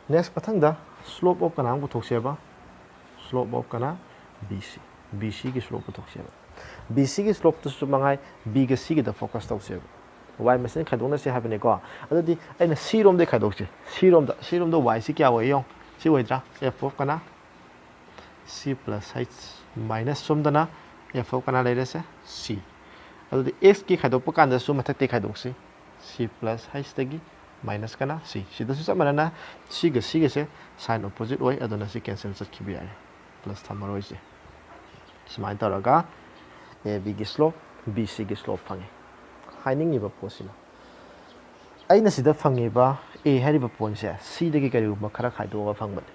ꯅꯦꯛꯁ ꯃꯊꯪꯗ ꯁ꯭ꯂꯣꯞ ꯑꯣꯐ ꯀꯅꯥ ꯑꯃꯨꯛ ꯄꯨꯊꯣꯛꯁꯦꯕ? ꯁ꯭ꯂꯣꯞ ꯑꯣꯐ ꯀꯅꯥ? B C꯫ B C ꯒꯤ ꯁ꯭ꯂꯣꯞ ꯄꯨꯊꯣꯛꯁꯦꯕ꯫ B C ꯒꯤ ꯁ꯭ꯂꯣꯞꯇꯨꯁꯨ ꯃꯉꯥꯏ, B ꯒ c ꯒꯗ ꯐꯣꯀꯁ ꯇꯧꯁꯦꯕ꯫ Y ꯃꯁꯤꯡ ꯈꯥꯏꯗꯣꯛꯅꯁꯦ ꯍꯥꯏꯕꯅꯤꯀꯣ꯫ ꯑꯗꯨꯗꯤ ꯑꯩꯅ c ꯔꯣꯝꯗꯩ ꯈꯥꯏꯗꯣꯛꯁꯦ꯫ C ꯔꯣꯝꯗ, c ꯔꯣꯝꯗ y ꯁꯤ ꯀꯌꯥ ꯑꯣꯏ ꯌꯦꯡꯉꯣ꯫ ꯁꯤ ꯑꯣꯏꯗ꯭ꯔꯥ? F of ꯀꯅꯥ? C plus h꯫ ꯃꯥꯏꯅꯁ ꯁꯣꯝꯗꯅ ꯑꯦꯐ ꯑꯣꯐ ꯀꯅꯥ ꯂꯩꯔꯦꯁꯦ? ꯁꯤ꯫ ꯑꯗꯨꯗꯤ ꯑꯦꯛꯁꯀꯤ ꯈꯥꯏꯗꯣꯛꯄ ꯀꯥꯟꯗꯁꯨ ꯃꯊꯛꯇꯒꯤ ꯈꯥꯏꯗꯣꯛꯁꯤ꯫ ꯁꯤ ꯄ꯭ꯂꯁ ꯍꯩꯁꯇꯒꯤ ꯃꯥꯏꯅꯁ ꯀꯅꯥ? ꯁꯤ꯫ ꯁꯤꯗꯁꯨ ꯆꯞ ꯃꯥꯟꯅꯅ ꯁꯤꯒ ꯁꯤꯒꯁꯦ ꯁꯥꯏꯟ ꯑꯣꯄꯣꯖꯤꯠ ꯑꯣꯏ, ꯑꯗꯨꯅ ꯁꯤ ꯀꯦꯟꯁꯦꯜ ꯆꯠꯈꯤꯕ ꯌꯥꯔꯦ, ꯄ꯭ꯂꯁ ꯊꯝꯃꯔꯣꯏꯁꯦ꯫ ꯁꯨꯃꯥꯏꯅ ꯇꯧꯔꯒ ꯑꯦ ꯕꯤꯒꯤ ꯁ꯭ꯂꯣꯞ, ꯕꯤ ꯁꯤꯒꯤ ꯁ꯭ꯂꯣꯞ ꯐꯪꯉꯤ꯫ ꯍꯥꯏꯅꯤꯡꯉꯤꯕ ꯄꯣꯠꯁꯤꯅ, ꯑꯩꯅ ꯁꯤꯗ ꯐꯪꯉꯤꯕ ꯑꯦ ꯍꯥꯏꯔꯤꯕ ꯄꯣꯏꯟꯁꯦ ꯁꯤꯗꯒꯤ ꯀꯔꯤꯒꯨꯝꯕ ꯈꯔ ꯈꯥꯏꯗꯣꯛꯑꯒ ꯐꯪꯕꯅꯤ꯫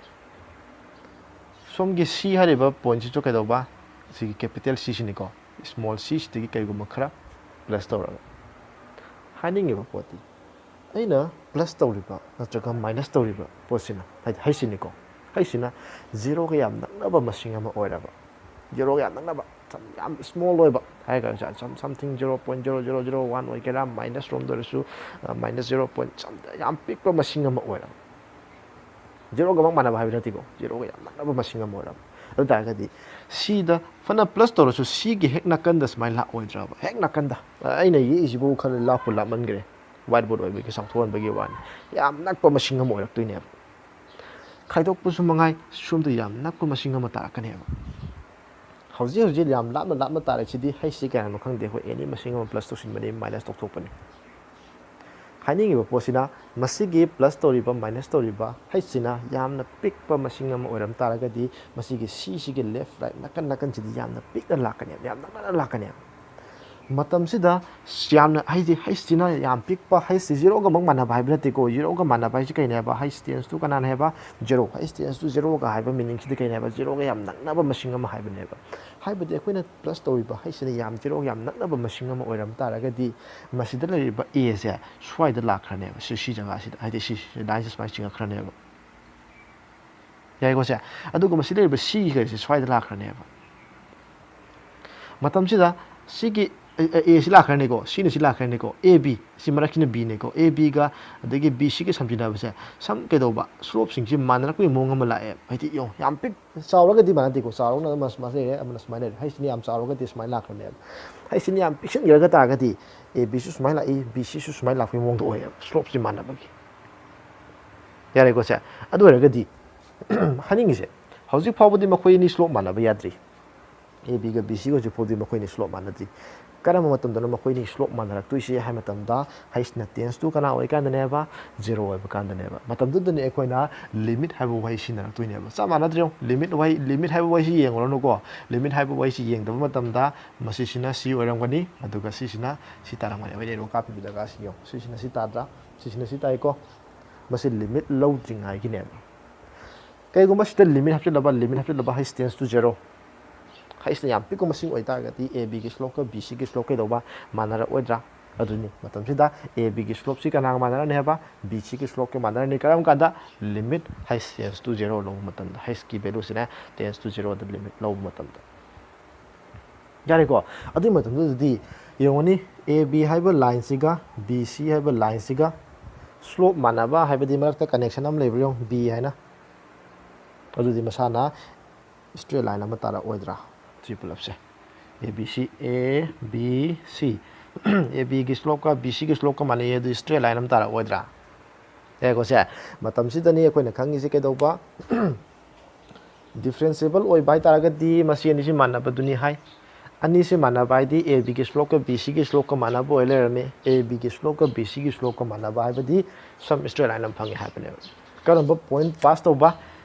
ꯁꯣꯝꯒꯤ ꯁꯤ ꯍꯥꯏꯔꯤꯕ ꯄꯣꯏꯟꯁꯤꯁꯨ ꯀꯩꯗꯧꯕ? ꯁꯤꯒꯤ ꯀꯦꯄꯤꯇꯦꯜ ꯁꯤꯁꯤꯅꯤꯀꯣ, ꯁ꯭ꯃꯣꯜ ꯁꯤꯁꯤꯗꯒꯤ ꯀꯔꯤꯒꯨꯝꯕ ꯈꯔ ꯄ꯭ꯂꯁ ꯇꯧꯔꯒ꯫ ꯍꯥꯏꯅꯤꯡꯉꯤꯕ ꯄꯣꯠꯇꯤ, ꯑꯩꯅ ꯄ꯭ꯂꯁ ꯇꯧꯔꯤꯕ ꯅꯠꯇ꯭ꯔꯒ ꯃꯥꯏꯅꯁ ꯇꯧꯔꯤꯕ ꯄꯣꯠꯁꯤꯅ, ꯍꯥꯏꯗꯤ ꯍꯩꯁꯤꯅꯤꯀꯣ, ꯍꯩꯁꯤꯅ ꯖꯦꯔꯣꯒ ꯌꯥꯝ ꯅꯛꯅꯕ ꯃꯁꯤꯡ ꯑꯃ ꯑꯣꯏꯔꯕ, ꯖꯦꯔꯣꯒ ꯌꯥꯝ ꯅꯛꯅꯕ, ꯌꯥꯝ ꯁ꯭ꯃꯣꯜ ꯑꯣꯏꯕ ꯍꯥꯏꯔꯒ, some something zero point zero zero zero one ꯑꯣꯏꯒꯦꯔꯥ, ꯃꯥꯏꯅꯁ ꯔꯣꯝꯗ ꯑꯣꯏꯔꯁꯨ, ꯃꯥꯏꯅꯁ ꯖꯦꯔꯣ ꯄꯣꯏꯟ ꯌꯥꯝ ꯄꯤꯛꯄ ꯃꯁꯤꯡ ꯑꯃ ꯑꯣꯏꯔꯕ, ꯖꯦꯔꯣꯒꯃꯛ ꯃꯥꯟꯅꯕ ꯍꯥꯏꯕ ꯅꯠꯇꯦꯀꯣ, ꯖꯦꯔꯣꯒ ꯌꯥꯝ ꯅꯛꯅꯕ ꯃꯁꯤꯡ ꯑꯃ ꯑꯣꯏꯔꯕ꯫ ꯑꯗꯨ ꯇꯥꯔꯒꯗꯤ ꯁꯤꯗ ꯐꯅ ꯄ꯭ꯂꯁ ꯇꯧꯔꯁꯨ ꯁꯤꯒꯤ ꯍꯦꯛ ꯅꯥꯀꯟꯗ ꯁꯨꯃꯥꯏꯅ ꯂꯥꯛꯑꯣꯏꯗ꯭ꯔꯕ? ꯍꯦꯛ ꯅꯥꯀꯟꯗ, ꯑꯩꯅ ꯌꯦꯛꯏꯁꯤꯕꯨ ꯈꯔ ꯂꯥꯞꯄꯨ ꯂꯥꯞꯃꯟꯈ꯭ꯔꯦ, ꯋꯥꯏꯠ ꯕꯣꯔꯗ ꯑꯣꯏꯕꯒꯤ ꯆꯥꯎꯊꯣꯛꯍꯟꯕꯒꯤ ꯋꯥꯅꯤ꯫ ꯌꯥꯝ ꯅꯛꯄ ꯃꯁꯤꯡ ꯑꯃ ꯑꯣꯏꯔꯛꯇꯣꯏꯅꯦꯕ꯫ ꯈꯥꯏꯗꯣꯛꯄꯁꯨ ꯃꯉꯥꯏ, ꯁꯣꯝꯗ ꯌꯥꯝ ꯅꯛꯄ ꯃꯁꯤꯡ ꯑꯃ ꯇꯥꯔꯛꯀꯅꯦꯕ꯫ ꯍꯧꯖꯤꯛ ꯍꯧꯖꯤꯛ ꯌꯥꯝ ꯂꯥꯞꯅ ꯂꯥꯞꯅ ꯇꯥꯔꯛꯏꯁꯤꯗꯤ ꯍꯩꯁꯁꯤ ꯀꯌꯥꯅꯣ ꯈꯪꯗꯦ, ꯑꯩꯈꯣꯏ ꯑꯦꯅꯤ ꯃꯁꯤꯡ ꯑꯃ ꯄ꯭ꯂꯁ ꯇꯧꯁꯤꯟꯕꯅꯤ, ꯃꯥꯏꯅꯁ ꯇꯧꯊꯣꯛꯄꯅꯤ꯫ ꯍꯥꯏꯅꯤꯡꯉꯤꯕ ꯄꯣꯠꯁꯤꯅ, ꯃꯁꯤꯒꯤ ꯄ꯭ꯂꯁ ꯇꯧꯔꯤꯕ, ꯃꯥꯏꯅꯁ ꯇꯧꯔꯤꯕ ꯍꯩꯁꯁꯤꯅ ꯌꯥꯝꯅ ꯄꯤꯛꯄ ꯃꯁꯤꯡ ꯑꯃ ꯑꯣꯏꯔꯝ ꯇꯥꯔꯒꯗꯤ, ꯃꯁꯤꯒꯤ ꯁꯤꯁꯤꯒꯤ ꯂꯦꯐ ꯔꯥꯏꯠ ꯅꯥꯀꯟ ꯅꯥꯀꯟꯁꯤꯗꯤ ꯌꯥꯝꯅ ꯄꯤꯛꯅ ꯂꯥꯛꯀꯅꯦꯕ, ꯌꯥꯝ ꯅꯛꯅꯅ ꯂꯥꯛꯀꯅꯦꯕ꯫ ꯃꯇꯝꯁꯤꯗ ꯌꯥꯝꯅ, ꯍꯥꯏꯗꯤ ꯍꯩꯁꯁꯤꯅ ꯌꯥꯝ ꯄꯤꯛꯄ, ꯍꯩꯁꯁꯤ ꯖꯤꯔꯣꯒꯃꯛ ꯃꯥꯟꯅꯕ ꯍꯥꯏꯕ ꯅꯠꯇꯦꯀꯣ꯫ ꯖꯤꯔꯣꯒ ꯃꯥꯟꯅꯕ ꯍꯥꯏꯁꯤ ꯀꯩꯅꯦꯕ? ꯍꯩꯁ ꯇꯦꯟꯁ ꯇꯨ ꯀꯅꯥꯅ ꯍꯥꯏꯕ? ꯖꯤꯔꯣ꯫ ꯍꯩꯁ ꯇꯦꯟꯁ ꯇꯨ ꯖꯤꯔꯣꯒ ꯍꯥꯏꯕ ꯃꯤꯅꯤꯡꯁꯤꯗꯤ ꯀꯩꯅꯦꯕ? ꯖꯤꯔꯣꯒ ꯌꯥꯝ ꯅꯛꯅꯕ ꯃꯁꯤꯡ ꯑꯃ ꯍꯥꯏꯕꯅꯦꯕ꯫ ꯍꯥꯏꯕꯗꯤ ꯑꯩꯈꯣꯏꯅ ꯄ꯭ꯂꯁ ꯇꯧꯔꯤꯕ ꯍꯩꯁꯁꯤꯅ ꯌꯥꯝ ꯖꯤꯔꯣꯒ ꯌꯥꯝ ꯅꯛꯅꯕ ꯃꯁꯤꯡ ꯑꯃ ꯑꯣꯏꯔꯝ ꯇꯥꯔꯒꯗꯤ, ꯃꯁꯤꯗ ꯂꯩꯔꯤꯕ ꯑꯦꯁꯦ ꯁ꯭ꯋꯥꯏꯗ ꯂꯥꯛꯈ꯭ꯔꯅꯦꯕ, ꯁꯤ, ꯁꯤ ꯖꯒꯥꯁꯤꯗ, ꯍꯥꯏꯗꯤ ꯁꯤ, ꯁꯤ ꯂꯥꯏꯟꯁꯦ ꯁꯨꯃꯥꯏꯅ ꯆꯤꯡꯉꯛꯈ꯭ꯔꯅꯦꯕ꯫ ꯌꯥꯏꯀꯣ ꯁꯦ? ꯑꯗꯨꯒ ꯃꯁꯤ ꯂꯩꯔꯤꯕ ꯁꯤꯒꯤ ꯀꯩꯁꯦ ꯁ꯭ꯋꯥꯏꯗ ꯂꯥꯛꯈ꯭ꯔꯅꯦꯕ꯫ ꯃꯇꯝꯁꯤꯗ ꯁꯤꯒꯤ ꯑꯦ ꯁꯤ ꯂꯥꯛꯈ꯭ꯔꯅꯤꯀꯣ, ꯁꯤꯅ ꯁꯤ ꯂꯥꯛꯈ꯭ꯔꯅꯤꯀꯣ, ꯑꯦ ꯕꯤ, ꯁꯤ ꯃꯔꯛꯁꯤꯅ ꯕꯤꯅꯦꯀꯣ, ꯑꯦ ꯕꯤꯒ ꯑꯗꯒꯤ ꯕꯤ ꯁꯤꯒ ꯁꯝꯖꯤꯟꯅꯕꯁꯦ ꯁꯝ ꯀꯩꯗꯧꯕ? ꯁ꯭ꯂꯣꯞꯁꯤꯡꯁꯤ ꯃꯥꯟꯅꯔꯛꯄꯒꯤ ꯃꯑꯣꯡ ꯑꯃ ꯂꯥꯛꯑꯦ꯫ ꯍꯥꯏꯗꯤ ꯌꯦꯡꯉꯣ, ꯌꯥꯝ ꯄꯤꯛ ꯆꯥꯎꯔꯒꯗꯤ ꯃꯥꯟꯅꯗꯦꯀꯣ, ꯆꯥꯎꯔꯒꯅ ꯑꯃ ꯁꯨꯃꯥꯏꯅ ꯂꯩꯔꯦ, ꯑꯃꯅ ꯁꯨꯃꯥꯏꯅ ꯂꯩꯔꯦ꯫ ꯍꯩꯁꯤꯅ ꯌꯥꯝ ꯆꯥꯎꯔꯒꯗꯤ ꯁꯨꯃꯥꯏꯅ ꯂꯥꯛꯈ꯭ꯔꯅꯦꯕ꯫ ꯍꯩꯁꯤꯅ ꯌꯥꯝ ꯄꯤꯛꯁꯤꯟꯈ꯭ꯔꯒ ꯇꯥꯔꯒꯗꯤ ꯑꯦ ꯕꯤꯁꯨ ꯁꯨꯃꯥꯏꯅ ꯂꯥꯛꯏ, ꯕꯤ ꯁꯤꯁꯨ ꯁꯨꯃꯥꯏꯅ ꯂꯥꯛꯄꯒꯤ ꯃꯑꯣꯡꯗ ꯑꯣꯏꯌꯦꯕ, ꯁ꯭ꯂꯣꯞꯁꯤ ꯃꯥꯟꯅꯕꯒꯤ꯫ ꯌꯥꯔꯦꯀꯣ ꯁꯦ? ꯑꯗꯨ ꯑꯣꯏꯔꯒꯗꯤ ꯍꯥꯏꯅꯤꯡꯉꯤꯁꯦ, ꯍꯧꯖꯤꯛ ꯐꯥꯎꯕꯗꯤ ꯃꯈꯣꯏ ꯑꯅꯤ ꯁ꯭ꯂꯣꯞ ꯃꯥꯟꯅꯕ ꯌꯥꯗ꯭ꯔꯤ꯫ ꯑꯦ ꯕꯤꯒ ꯕꯤ ꯁꯤꯒ ꯍꯧꯖꯤꯛ ꯐꯥꯎꯗꯤ ꯃꯈꯣꯏꯅꯤ ꯁ꯭ꯂꯣꯞ ꯃꯥꯟꯅꯗ꯭ꯔꯤ꯫ ꯀꯔꯝꯕ ꯃꯇꯝꯗꯅꯣ ꯃꯈꯣꯏꯅꯤ ꯁ꯭ꯂꯣꯞ ꯃꯥꯟꯅꯔꯛꯇꯣꯏꯁꯦ ꯍꯥꯏ ꯃꯇꯝꯗ, ꯍꯩꯁꯅ ꯇꯦꯟꯁ ꯇꯨ ꯀꯅꯥ ꯑꯣꯏꯀꯥꯟꯗꯅꯦꯕ? ꯖꯦꯔꯣ ꯑꯣꯏꯕ ꯀꯥꯟꯗꯅꯦꯕ꯫ ꯃꯇꯝꯗꯨꯗꯅꯤ ꯑꯩꯈꯣꯏꯅ ꯂꯤꯃꯤꯠ ꯍꯥꯏꯕ ꯋꯥꯍꯩ ꯁꯤꯖꯤꯟꯅꯔꯛꯇꯣꯏꯅꯦꯕ꯫ ꯆꯞ ꯃꯥꯟꯅꯗ꯭ꯔꯦ꯫ ꯂꯤꯃꯤꯠ ꯋꯥꯍꯩ, ꯂꯤꯃꯤꯠ ꯍꯥꯏꯕ ꯋꯥꯍꯩꯁꯤ ꯌꯦꯡꯉꯨꯔꯅꯨꯀꯣ꯫ ꯂꯤꯃꯤꯠ ꯍꯥꯏꯕ ꯋꯥꯍꯩꯁꯤ ꯌꯦꯡꯗꯕ ꯃꯇꯝꯗ ꯃꯁꯤꯁꯤꯅ ꯁꯤ ꯑꯣꯏꯔꯝꯒꯅꯤ, ꯑꯗꯨꯒ ꯁꯤꯁꯤꯅ ꯁꯤ ꯇꯥꯔꯝꯒꯅꯤ꯫ ꯑꯩꯅ ꯑꯦꯔꯣ ꯀꯥꯞꯄꯤꯕ ꯖꯒꯥꯁꯤ ꯌꯦꯡꯉꯨ꯫ ꯁꯤꯁꯤꯅ ꯁꯤ ꯇꯥꯗ꯭ꯔꯥ? ꯁꯤꯁꯤꯅ ꯁꯤ ꯇꯥꯏꯀꯣ꯫ ꯃꯁꯤ ꯂꯤꯃꯤꯠ ꯂꯧꯗ꯭ꯔꯤꯉꯥꯏꯒꯤꯅꯦꯕ꯫ ꯀꯩꯒꯨꯝꯕ ꯁꯤꯗ ꯂꯤꯃꯤꯠ ꯍꯥꯞꯆꯤꯜꯂꯕ, ꯂꯤꯃꯤꯠ ꯍꯥꯞꯆꯤꯜꯂꯕ, ꯍꯩꯁ ꯇꯦꯟꯁ ꯇꯨ ꯖꯦꯔꯣ, ꯍꯩꯁꯅ ꯌꯥꯝ ꯄꯤꯛꯄ ꯃꯁꯤꯡ ꯑꯣꯏꯇꯥꯔꯒꯗꯤ ꯑꯦ ꯕꯤꯒꯤ ꯁ꯭ꯂꯣꯞꯀ ꯕꯤ ꯁꯤꯒꯤ ꯁ꯭ꯂꯣꯞ ꯀꯩꯗꯧꯕ? ꯃꯥꯟꯅꯔꯛꯑꯣꯏꯗ꯭ꯔꯥ? ꯑꯗꯨꯅꯤ꯫ ꯃꯇꯝꯁꯤꯗ ꯑꯦ ꯕꯤꯒꯤ ꯁ꯭ꯂꯣꯞꯁꯤ ꯀꯅꯥꯒ ꯃꯥꯟꯅꯔꯅꯤ ꯍꯥꯏꯕ? ꯕꯤ ꯁꯤꯒꯤ ꯁ꯭ꯂꯣꯞꯀ ꯃꯥꯟꯅꯔꯅꯤ꯫ ꯀꯔꯝ ꯀꯥꯟꯗ? ꯂꯤꯃꯤꯠ ꯍꯩꯁ ꯇꯦꯟꯁ ꯇꯨ ꯖꯦꯔꯣ ꯂꯧꯕ ꯃꯇꯝꯗ, ꯍꯩꯁꯀꯤ ꯚꯦꯂꯨꯁꯤꯅ ꯇꯦꯟꯁ ꯇꯨ ꯖꯦꯔꯣꯗ ꯂꯤꯃꯤꯠ ꯂꯧꯕ ꯃꯇꯝꯗ꯫ ꯌꯥꯔꯦꯀꯣ? ꯑꯗꯨꯒꯤ ꯃꯇꯝꯗꯨꯗꯗꯤ ꯌꯦꯡꯉꯨꯅꯤ, ꯑꯦ ꯕꯤ ꯍꯥꯏꯕ ꯂꯥꯏꯟꯁꯤꯒ ꯕꯤ ꯁꯤ ꯍꯥꯏꯕ ꯂꯥꯏꯟꯁꯤꯒ ꯁ꯭ꯂꯣꯞ ꯃꯥꯟꯅꯕ, ꯍꯥꯏꯕꯗꯤ ꯃꯔꯛꯇ ꯀꯅꯦꯛꯁꯟ ꯑꯃ ꯂꯩꯕ꯭ꯔꯥ ꯌꯦꯡꯉꯨ, ꯕꯤ ꯍꯥꯏꯅ꯫ ꯑꯗꯨꯗꯤ ꯃꯁꯥꯅ ꯁ꯭ꯇ꯭ꯔꯦꯠ ꯂꯥꯏꯟ ꯑꯃ ꯇꯥꯔꯛꯑꯣꯏꯗ꯭ꯔꯥ? ꯁꯤ ꯄꯨꯂꯞꯁꯦ, A B C, A B C, A ꯕꯤꯒꯤ ꯁ꯭ꯂꯣꯞꯀ B ꯁꯤꯒꯤ ꯁ꯭ꯂꯣꯞꯀ ꯃꯥꯟꯅꯩ, ꯑꯗꯨꯗꯤ ꯁ꯭ꯇ꯭ꯔꯦꯠ ꯂꯥꯏꯟ ꯑꯃ ꯇꯥꯔꯛꯑꯣꯏꯗ꯭ꯔꯥ? ꯌꯥꯏꯀꯣ ꯁꯦ? ꯃꯇꯝꯁꯤꯗꯅꯤ ꯑꯩꯈꯣꯏꯅ ꯈꯪꯉꯤꯁꯦ ꯀꯩꯗꯧꯕ? ꯗꯤꯐ꯭ꯔꯦꯟꯁꯤꯌꯦꯕꯜ ꯑꯣꯏꯕ ꯍꯥꯏꯇꯥꯔꯒꯗꯤ ꯃꯁꯤ ꯑꯅꯤꯁꯤ ꯃꯥꯟꯅꯕꯗꯨꯅꯤ ꯍꯥꯏ꯫ ꯑꯅꯤꯁꯤ ꯃꯥꯟꯅꯕ ꯍꯥꯏꯗꯤ ꯑꯦ ꯕꯤꯒꯤ ꯁ꯭ꯂꯣꯞꯀ ꯕꯤ ꯁꯤꯒꯤ ꯁ꯭ꯂꯣꯞꯀ ꯃꯥꯟꯅꯕ ꯑꯣꯏ ꯂꯩꯔꯝꯃꯤ꯫ ꯑꯦ ꯕꯤꯒꯤ ꯁ꯭ꯂꯣꯞꯀ ꯕꯤ ꯁꯤꯒꯤ ꯁ꯭ꯂꯣꯞꯀ ꯃꯥꯟꯅꯕ ꯍꯥꯏꯕꯗꯤ ꯁꯝ ꯁ꯭ꯇ꯭ꯔꯦꯠ ꯂꯥꯏꯟ ꯑꯃ ꯐꯪꯉꯦ ꯍꯥꯏꯕꯅꯦꯕ꯫ ꯀꯔꯝꯕ ꯄꯣꯏꯟꯠ ꯄꯥꯁ ꯇꯧꯕ?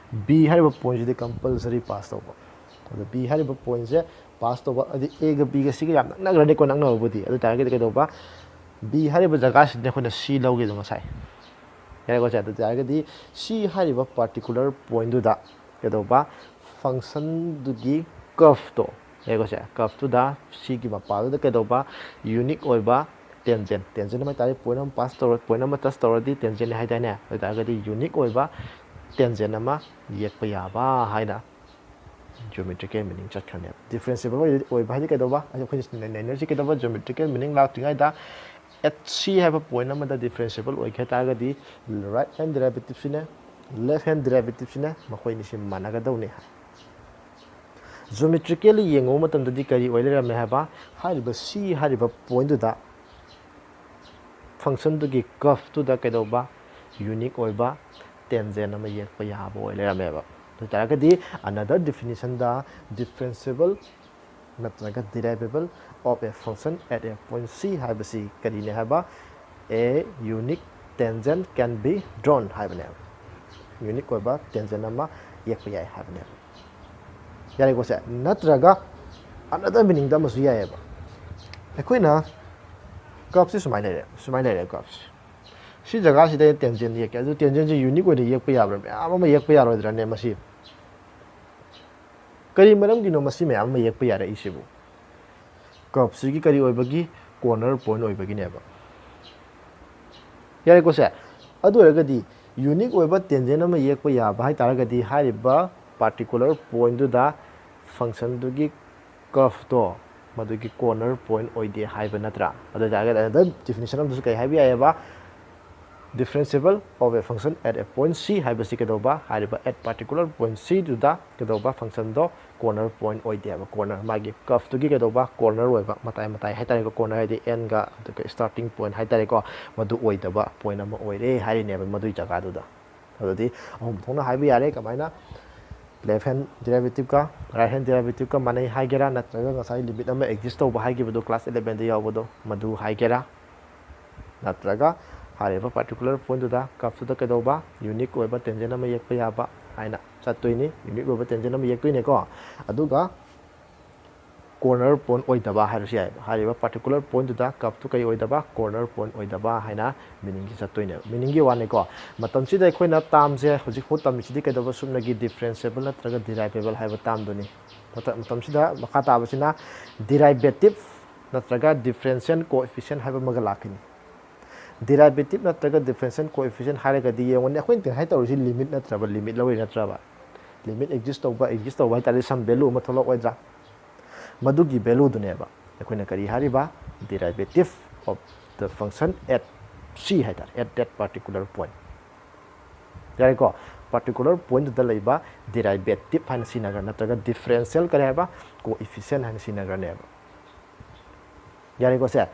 ꯕꯤ ꯍꯥꯏꯔꯤꯕ ꯄꯣꯏꯟꯠꯁꯤꯗꯤ ꯀꯝꯄꯜꯁꯔꯤ ꯄꯥꯁ ꯇꯧꯕ꯫ ꯑꯗꯣ ꯕꯤ ꯍꯥꯏꯔꯤꯕ ꯄꯣꯏꯟꯠꯁꯦ ꯄꯥꯁ ꯇꯧꯕ, ꯍꯥꯏꯗꯤ ꯑꯦꯒ ꯕꯤꯒ ꯁꯤꯒ ꯌꯥꯝ ꯅꯛꯅꯈ꯭ꯔꯅꯤꯀꯣ, ꯅꯛꯅꯕꯕꯨꯗꯤ꯫ ꯑꯗꯨ ꯇꯥꯔꯒꯗꯤ ꯀꯩꯗꯧꯕ? ꯕꯤ ꯍꯥꯏꯔꯤꯕ ꯖꯒꯥꯁꯤꯗ ꯑꯩꯈꯣꯏꯅ ꯁꯤ ꯂꯧꯒꯦꯗꯣ ꯉꯁꯥꯏ꯫ ꯌꯥꯔꯦꯀꯣ ꯁꯦ? ꯑꯗꯨ ꯇꯥꯔꯒꯗꯤ ꯁꯤ ꯍꯥꯏꯔꯤꯕ ꯄꯥꯔꯇꯤꯀꯨꯂꯔ ꯄꯣꯏꯟꯠꯇꯨꯗ ꯀꯩꯗꯧꯕ? ꯐꯪꯁꯟꯗꯨꯒꯤ ꯀꯔꯐꯇꯣ, ꯌꯥꯔꯦꯀꯣ ꯁꯦ? ꯀꯔꯐꯇꯨꯗ ꯁꯤꯒꯤ ꯃꯄꯥꯗꯨꯗ ꯀꯩꯗꯧꯕ? ꯌꯨꯅꯤꯛ ꯑꯣꯏꯕ ꯇꯦꯟꯖꯦꯟ, ꯇꯦꯟꯖꯦꯟ ꯑꯃ ꯍꯥꯏꯇꯥꯔꯦ, ꯄꯣꯏꯟꯠ ꯑꯃ ꯄꯥꯁ ꯇꯧꯔ, ꯄꯣꯏꯟꯠ ꯑꯃ ꯇꯆ ꯇꯧꯔꯗꯤ ꯇꯦꯟꯖꯦꯟꯅꯤ ꯍꯥꯏꯗꯥꯏꯅꯦ? ꯑꯗꯨ ꯇꯥꯔꯒꯗꯤ ꯌꯨꯅꯤꯛ ꯑꯣꯏꯕ ꯇꯦꯟꯖꯦꯟ ꯑꯃ ꯌꯦꯛꯄ ꯌꯥꯕ ꯍꯥꯏꯅ ꯖꯤꯑꯣꯃꯦꯇ꯭ꯔꯤꯀꯦꯜ ꯃꯤꯅꯤꯡ ꯆꯠꯈ꯭ꯔꯅꯦꯕ꯫ ꯗꯤꯐ꯭ꯔꯦꯟꯁꯤꯌꯦꯕꯜ ꯑꯣꯏ-, ꯑꯣꯏꯕ ꯍꯥꯏꯗꯤ ꯀꯩꯗꯧꯕ? ꯍꯥꯏꯗꯤ ꯑꯩꯈꯣꯏꯅ ꯅꯩꯅꯔꯤꯁꯤ ꯀꯩꯗꯧꯕ? ꯖꯤꯑꯣꯃꯦꯇ꯭ꯔꯤꯀꯦꯜ ꯃꯤꯅꯤꯡ ꯂꯥꯛꯇ꯭ꯔꯤꯉꯩꯗ ꯑꯦꯠ ꯁꯤ ꯍꯥꯏꯕ ꯄꯣꯏꯟꯠ ꯑꯃꯗ ꯗꯤꯐ꯭ꯔꯦꯟꯁꯤꯌꯦꯕꯜ ꯑꯣꯏꯒꯦ ꯍꯥꯏ ꯇꯥꯔꯒꯗꯤ ꯔꯥꯏꯠ ꯍꯦꯟ ꯗꯦꯔꯤꯚꯦꯇꯤꯚꯁꯤꯅꯦ, ꯂꯦꯐ ꯍꯦꯟ ꯗꯦꯔꯤꯚꯦꯇꯤꯚꯁꯤꯅꯦ, ꯃꯈꯣꯏ ꯑꯅꯤꯁꯤ ꯃꯥꯟꯅꯒꯗꯧꯅꯤ ꯍꯥꯏ꯫ ꯖꯤꯑꯣꯃꯦꯇ꯭ꯔꯤꯀꯦꯜꯂꯤ ꯌꯦꯡꯉꯨꯕ ꯃꯇꯝꯗꯗꯤ ꯀꯔꯤ ꯑꯣꯏ ꯂꯩꯔꯝꯃꯦ ꯍꯥꯏꯕ? ꯍꯥꯏꯔꯤꯕ ꯁꯤ ꯍꯥꯏꯔꯤꯕ ꯄꯣꯏꯟꯠꯇꯨꯗ ꯐꯪꯁꯟꯗꯨꯒꯤ ꯀꯔꯐꯇꯨꯗ ꯀꯩꯗꯧꯕ? ꯌꯨꯅꯤꯛ ꯑꯣꯏꯕ ꯇꯦꯟꯖꯦꯟ ꯑꯃ ꯌꯦꯛꯄ ꯌꯥꯕ ꯑꯣꯏ ꯂꯩꯔꯝꯃꯦꯕ꯫ ꯑꯗꯨ ꯑꯣꯏ ꯇꯥꯔꯒꯗꯤ another definitionꯗ ꯗꯤꯐ꯭ꯔꯦꯟꯁꯤꯌꯦꯕꯜ ꯅꯠꯇ꯭ꯔꯒ derivable of a function at a point C ꯍꯥꯏꯕꯁꯤ ꯀꯔꯤꯅꯤ ꯍꯥꯏꯕ? A unique tangent can be drawn ꯍꯥꯏꯕꯅꯦꯕ꯫ ꯌꯨꯅꯤꯛ ꯑꯣꯏꯕ ꯇꯦꯟꯖꯦꯟ ꯑꯃ ꯌꯦꯛꯄ ꯌꯥꯏ ꯍꯥꯏꯕꯅꯦꯕ꯫ ꯌꯥꯔꯦꯀꯣ ꯁꯦ? ꯅꯠꯇ꯭ꯔꯒ another meaningꯗ ꯑꯃꯁꯨ ꯌꯥꯏꯑꯕ꯫ ꯑꯩꯈꯣꯏꯅ curveꯁꯤ ꯁꯨꯃꯥꯏꯅ ꯂꯩꯔꯦ, ꯁꯨꯃꯥꯏꯅ ꯂꯩꯔꯦ curveꯁꯤ꯫ ꯁꯤ ꯖꯒꯥꯁꯤꯗ ꯑꯩꯅ ꯇꯦꯟꯖꯦꯟ ꯌꯦꯛꯀꯦ꯫ ꯑꯗꯨ ꯇꯦꯟꯖꯦꯟꯁꯤ ꯌꯨꯅꯤꯛ ꯑꯣꯏꯅ ꯌꯦꯛꯄ ꯌꯥꯕ꯭ꯔꯥ? ꯃꯌꯥꯝ ꯑꯃ ꯌꯦꯛꯄ ꯌꯥꯔꯣꯏꯗ꯭ꯔꯅꯦ ꯃꯁꯤ? ꯀꯔꯤ ꯃꯔꯝꯒꯤꯅꯣ ꯃꯁꯤ ꯃꯌꯥꯝ ꯑꯃ ꯌꯦꯛꯄ ꯌꯥꯔꯛꯏꯁꯤꯕꯨ? curveꯁꯤꯒꯤ ꯀꯔꯤ ꯑꯣꯏꯕꯒꯤ? corner point ꯑꯣꯏꯕꯒꯤꯅꯦꯕ꯫ ꯌꯥꯔꯦꯀꯣ ꯁꯦ? ꯑꯗꯨ ꯑꯣꯏꯔꯒꯗꯤ ꯌꯨꯅꯤꯛ ꯑꯣꯏꯕ ꯇꯦꯟꯖꯦꯟ ꯑꯃ ꯌꯦꯛꯄ ꯌꯥꯕ ꯍꯥꯏ ꯇꯥꯔꯒꯗꯤ ꯍꯥꯏꯔꯤꯕ particular pointꯗꯨꯗ functionꯗꯨꯒꯤ curveꯇꯣ ꯃꯗꯨꯒꯤ corner point ꯑꯣꯏꯗꯦ ꯍꯥꯏꯕ ꯅꯠꯇ꯭ꯔꯥ? ꯑꯗꯨ ꯑꯣꯏ ꯇꯥꯔꯒꯗꯤ another definition ꯑꯃꯗꯁꯨ ꯀꯩ ꯍꯥꯏꯕ ꯌꯥꯏꯑꯕ? differentiable of a function at a point C ꯍꯥꯏꯕꯁꯤ ꯀꯩꯗꯧꯕ? ꯍꯥꯏꯔꯤꯕ at particular point Cꯗꯨꯗ ꯀꯩꯗꯧꯕ? functionꯗꯣ corner point ꯑꯣꯏꯗꯦꯕ꯫ corner ꯃꯥꯒꯤ curveꯇꯨꯒꯤ ꯀꯩꯗꯧꯕ? corner ꯑꯣꯏꯕ, ꯃꯇꯥꯏ ꯃꯇꯥꯏ ꯍꯥꯏꯇꯥꯔꯦꯀꯣ꯫ corner ꯍꯥꯏꯗꯤ Nꯒ ꯑꯗꯨꯒ starting point ꯍꯥꯏꯇꯥꯔꯦꯀꯣ, ꯃꯗꯨ ꯑꯣꯏꯗꯕ point ꯑꯃ ꯑꯣꯏꯔꯦ ꯍꯥꯏꯔꯤꯅꯦꯕ ꯃꯗꯨꯒꯤ ꯖꯒꯥꯗꯨꯗ꯫ ꯑꯗꯨꯗꯤ ꯑꯍꯨꯝ ꯊꯣꯛꯅ ꯍꯥꯏꯕ ꯌꯥꯔꯦ꯫ ꯀꯃꯥꯏꯅ? left hand derivativeꯀ right hand derivativeꯀ ꯃꯥꯟꯅꯩ ꯍꯥꯏꯒꯦꯔꯥ, ꯅꯠꯇ꯭ꯔꯒ ꯉꯁꯥꯏ limit ꯑꯃ exist ꯇꯧꯕ ꯍꯥꯏꯈꯤꯕꯗꯣ class elevenꯗ ꯌꯥꯎꯕꯗꯣ, ꯃꯗꯨ ꯍꯥꯏꯒꯦꯔꯥ, ꯅꯠꯇ꯭ꯔꯒ ꯍꯥꯏꯔꯤꯕ particular pointꯗꯨꯗ curveꯇꯨꯗ ꯀꯩꯗꯧꯕ? ꯌꯨꯅꯤꯛ ꯑꯣꯏꯕ ꯇꯦꯟꯖꯦꯟ ꯑꯃ ꯌꯦꯛꯄ ꯌꯥꯕ ꯍꯥꯏꯅ ꯆꯠꯇꯣꯏꯅꯤ꯫ ꯌꯨꯅꯤꯛ ꯑꯣꯏꯕ ꯇꯦꯟꯖꯦꯟ ꯑꯃ ꯌꯦꯛꯇꯣꯏꯅꯦꯀꯣ꯫ ꯑꯗꯨꯒ corner point ꯑꯣꯏꯗꯕ ꯍꯥꯏꯔꯁꯨ ꯌꯥꯏ꯫ ꯍꯥꯏꯔꯤꯕ particular pointꯗꯨꯗ curveꯇꯨ ꯀꯔꯤ ꯑꯣꯏꯗꯕ? corner point ꯑꯣꯏꯗꯕ ꯍꯥꯏꯅ meaningꯒꯤ ꯆꯠꯇꯣꯏꯅꯦꯕ꯫ meaningꯒꯤ ꯋꯥꯅꯤꯀꯣ꯫ ꯃꯇꯝꯁꯤꯗ ꯑꯩꯈꯣꯏꯅ termꯁꯦ ꯍꯧꯖꯤꯛ ꯐꯥꯎ ꯇꯝꯃꯤꯁꯤꯗꯤ ꯀꯩꯗꯧꯕ? ꯁꯨꯞꯅꯒꯤ differentiable ꯅꯠꯇ꯭ꯔꯒ derivable ꯍꯥꯏꯕ termꯗꯨꯅꯤ꯫ ꯃꯇꯝ-, ꯃꯇꯝꯁꯤꯗ ꯃꯈꯥ ꯇꯥꯕꯁꯤꯅ derivative ꯅꯠꯇ꯭ꯔꯒ differential coefficient ꯍꯥꯏꯕ ꯑꯃꯒ ꯂꯥꯛꯀꯅꯤ꯫ derivative ꯅꯠꯇ꯭ꯔꯒ differential coefficient ꯍꯥꯏꯔꯒꯗꯤ ꯌꯦꯡꯉꯨꯅꯦ, ꯑꯩꯈꯣꯏꯅ ꯉꯁꯥꯏ ꯇꯧꯔꯤꯁꯤ limit ꯅꯠꯇ꯭ꯔꯕ? limit ꯂꯧꯔꯤ ꯅꯠꯇ꯭ꯔꯕ? limit exist ꯇꯧꯕ, exist ꯇꯧꯕ ꯍꯥꯏ ꯇꯥꯔꯗꯤ some value ꯑꯃ ꯊꯣꯛꯂꯛꯑꯣꯏꯗ꯭ꯔꯥ? ꯃꯗꯨꯒꯤ valueꯗꯨꯅꯦꯕ ꯑꯩꯈꯣꯏꯅ ꯀꯔꯤ ꯍꯥꯏꯔꯤꯕ? derivative of the function at C ꯍꯥꯏ ꯇꯥꯔꯦ, at that particular point꯫ ꯌꯥꯔꯦꯀꯣ? particular pointꯗꯨꯗ ꯂꯩꯕ derivative ꯍꯥꯏꯅ ꯁꯤꯖꯤꯟꯅꯈ꯭ꯔ, ꯅꯠꯇ꯭ꯔꯒ differential ꯀꯔꯤ ꯍꯥꯏꯕ? coefficient ꯍꯥꯏꯅ ꯁꯤꯖꯤꯟꯅꯈ꯭ꯔꯅꯦꯕ꯫ ꯌꯥꯔꯦꯀꯣ ꯁꯦ?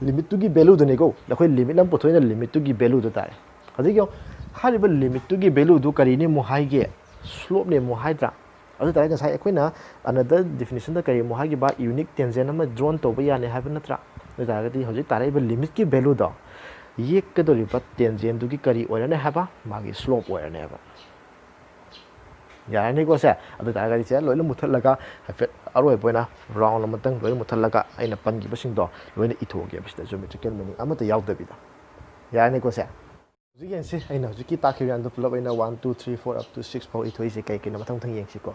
limitꯇꯨꯒꯤ valueꯗꯨꯅꯤꯀꯣ꯫ ꯑꯩꯈꯣꯏ limit ꯑꯃ ꯄꯨꯊꯣꯛꯏꯅ limitꯇꯨꯒꯤ valueꯗꯨ ꯇꯥꯔꯦ꯫ ꯍꯧꯖꯤꯛ ꯌꯦꯡꯉꯣ, ꯍꯥꯏꯔꯤꯕ limitꯇꯨꯒꯤ valueꯗꯨ ꯀꯔꯤꯅꯤ ꯑꯃꯨꯛ ꯍꯥꯏꯒꯦ? slopeꯅꯤ ꯑꯃꯨꯛ ꯍꯥꯏꯗ꯭ꯔꯥ? ꯑꯗꯨ ꯇꯥꯔꯗꯤ ꯉꯁꯥꯏ ꯑꯩꯈꯣꯏꯅ another definitionꯗ ꯀꯔꯤ ꯑꯃꯨꯛ ꯍꯥꯏꯈꯤꯕ? Unique tangent ꯑꯃ drawn ꯇꯧꯕ ꯌꯥꯅꯤ ꯍꯥꯏꯕ ꯅꯠꯇ꯭ꯔꯥ? ꯑꯗꯨ ꯇꯥꯔꯒꯗꯤ ꯍꯧꯖꯤꯛ ꯇꯥꯔꯛꯏꯕ limitꯀꯤ valueꯗꯣ, ꯌꯦꯛꯀꯗꯧꯔꯤꯕ tangentꯗꯨꯒꯤ ꯀꯔꯤ ꯑꯣꯏꯔꯅꯤ ꯍꯥꯏꯕ? ꯃꯥꯒꯤ slope ꯑꯣꯏꯔꯅꯦꯕ꯫ ꯌꯥꯔꯅꯤꯀꯣ ꯁꯦ? ꯑꯗꯨ ꯇꯥꯔꯒꯗꯤ ꯁꯦ ꯂꯣꯏꯅ ꯃꯨꯊꯠꯂꯒ, ꯍꯥꯏꯐꯦꯠ ꯑꯔꯣꯏꯕ ꯑꯣꯏꯅ round ꯑꯃꯇꯪ ꯂꯣꯏꯅ ꯃꯨꯊꯠꯂꯒ, ꯑꯩꯅ ꯄꯟꯈꯤꯕꯁꯤꯡꯗꯣ ꯂꯣꯏꯅ ꯏꯊꯣꯛꯑꯒꯦꯕ ꯁꯤꯗ, geometrical meaning ꯑꯃꯠꯇ ꯌꯥꯎꯗꯕꯤꯗ꯫ ꯌꯥꯔꯅꯤꯀꯣ ꯁꯦ? ꯍꯧꯖꯤꯛ ꯌꯦꯡꯁꯤ, ꯑꯩꯅ ꯍꯧꯖꯤꯛꯀꯤ ꯇꯥꯛꯈꯤꯕ ꯃꯌꯥꯝꯗꯣ ꯄꯨꯂꯞ ꯑꯩꯅ one, two, three, four, up to six ꯐꯥꯎ ꯏꯊꯣꯛꯏꯁꯦ ꯀꯩ ꯀꯩꯅꯣ, ꯃꯊꯪ ꯃꯊꯪ ꯌꯦꯡꯁꯤꯀꯣ꯫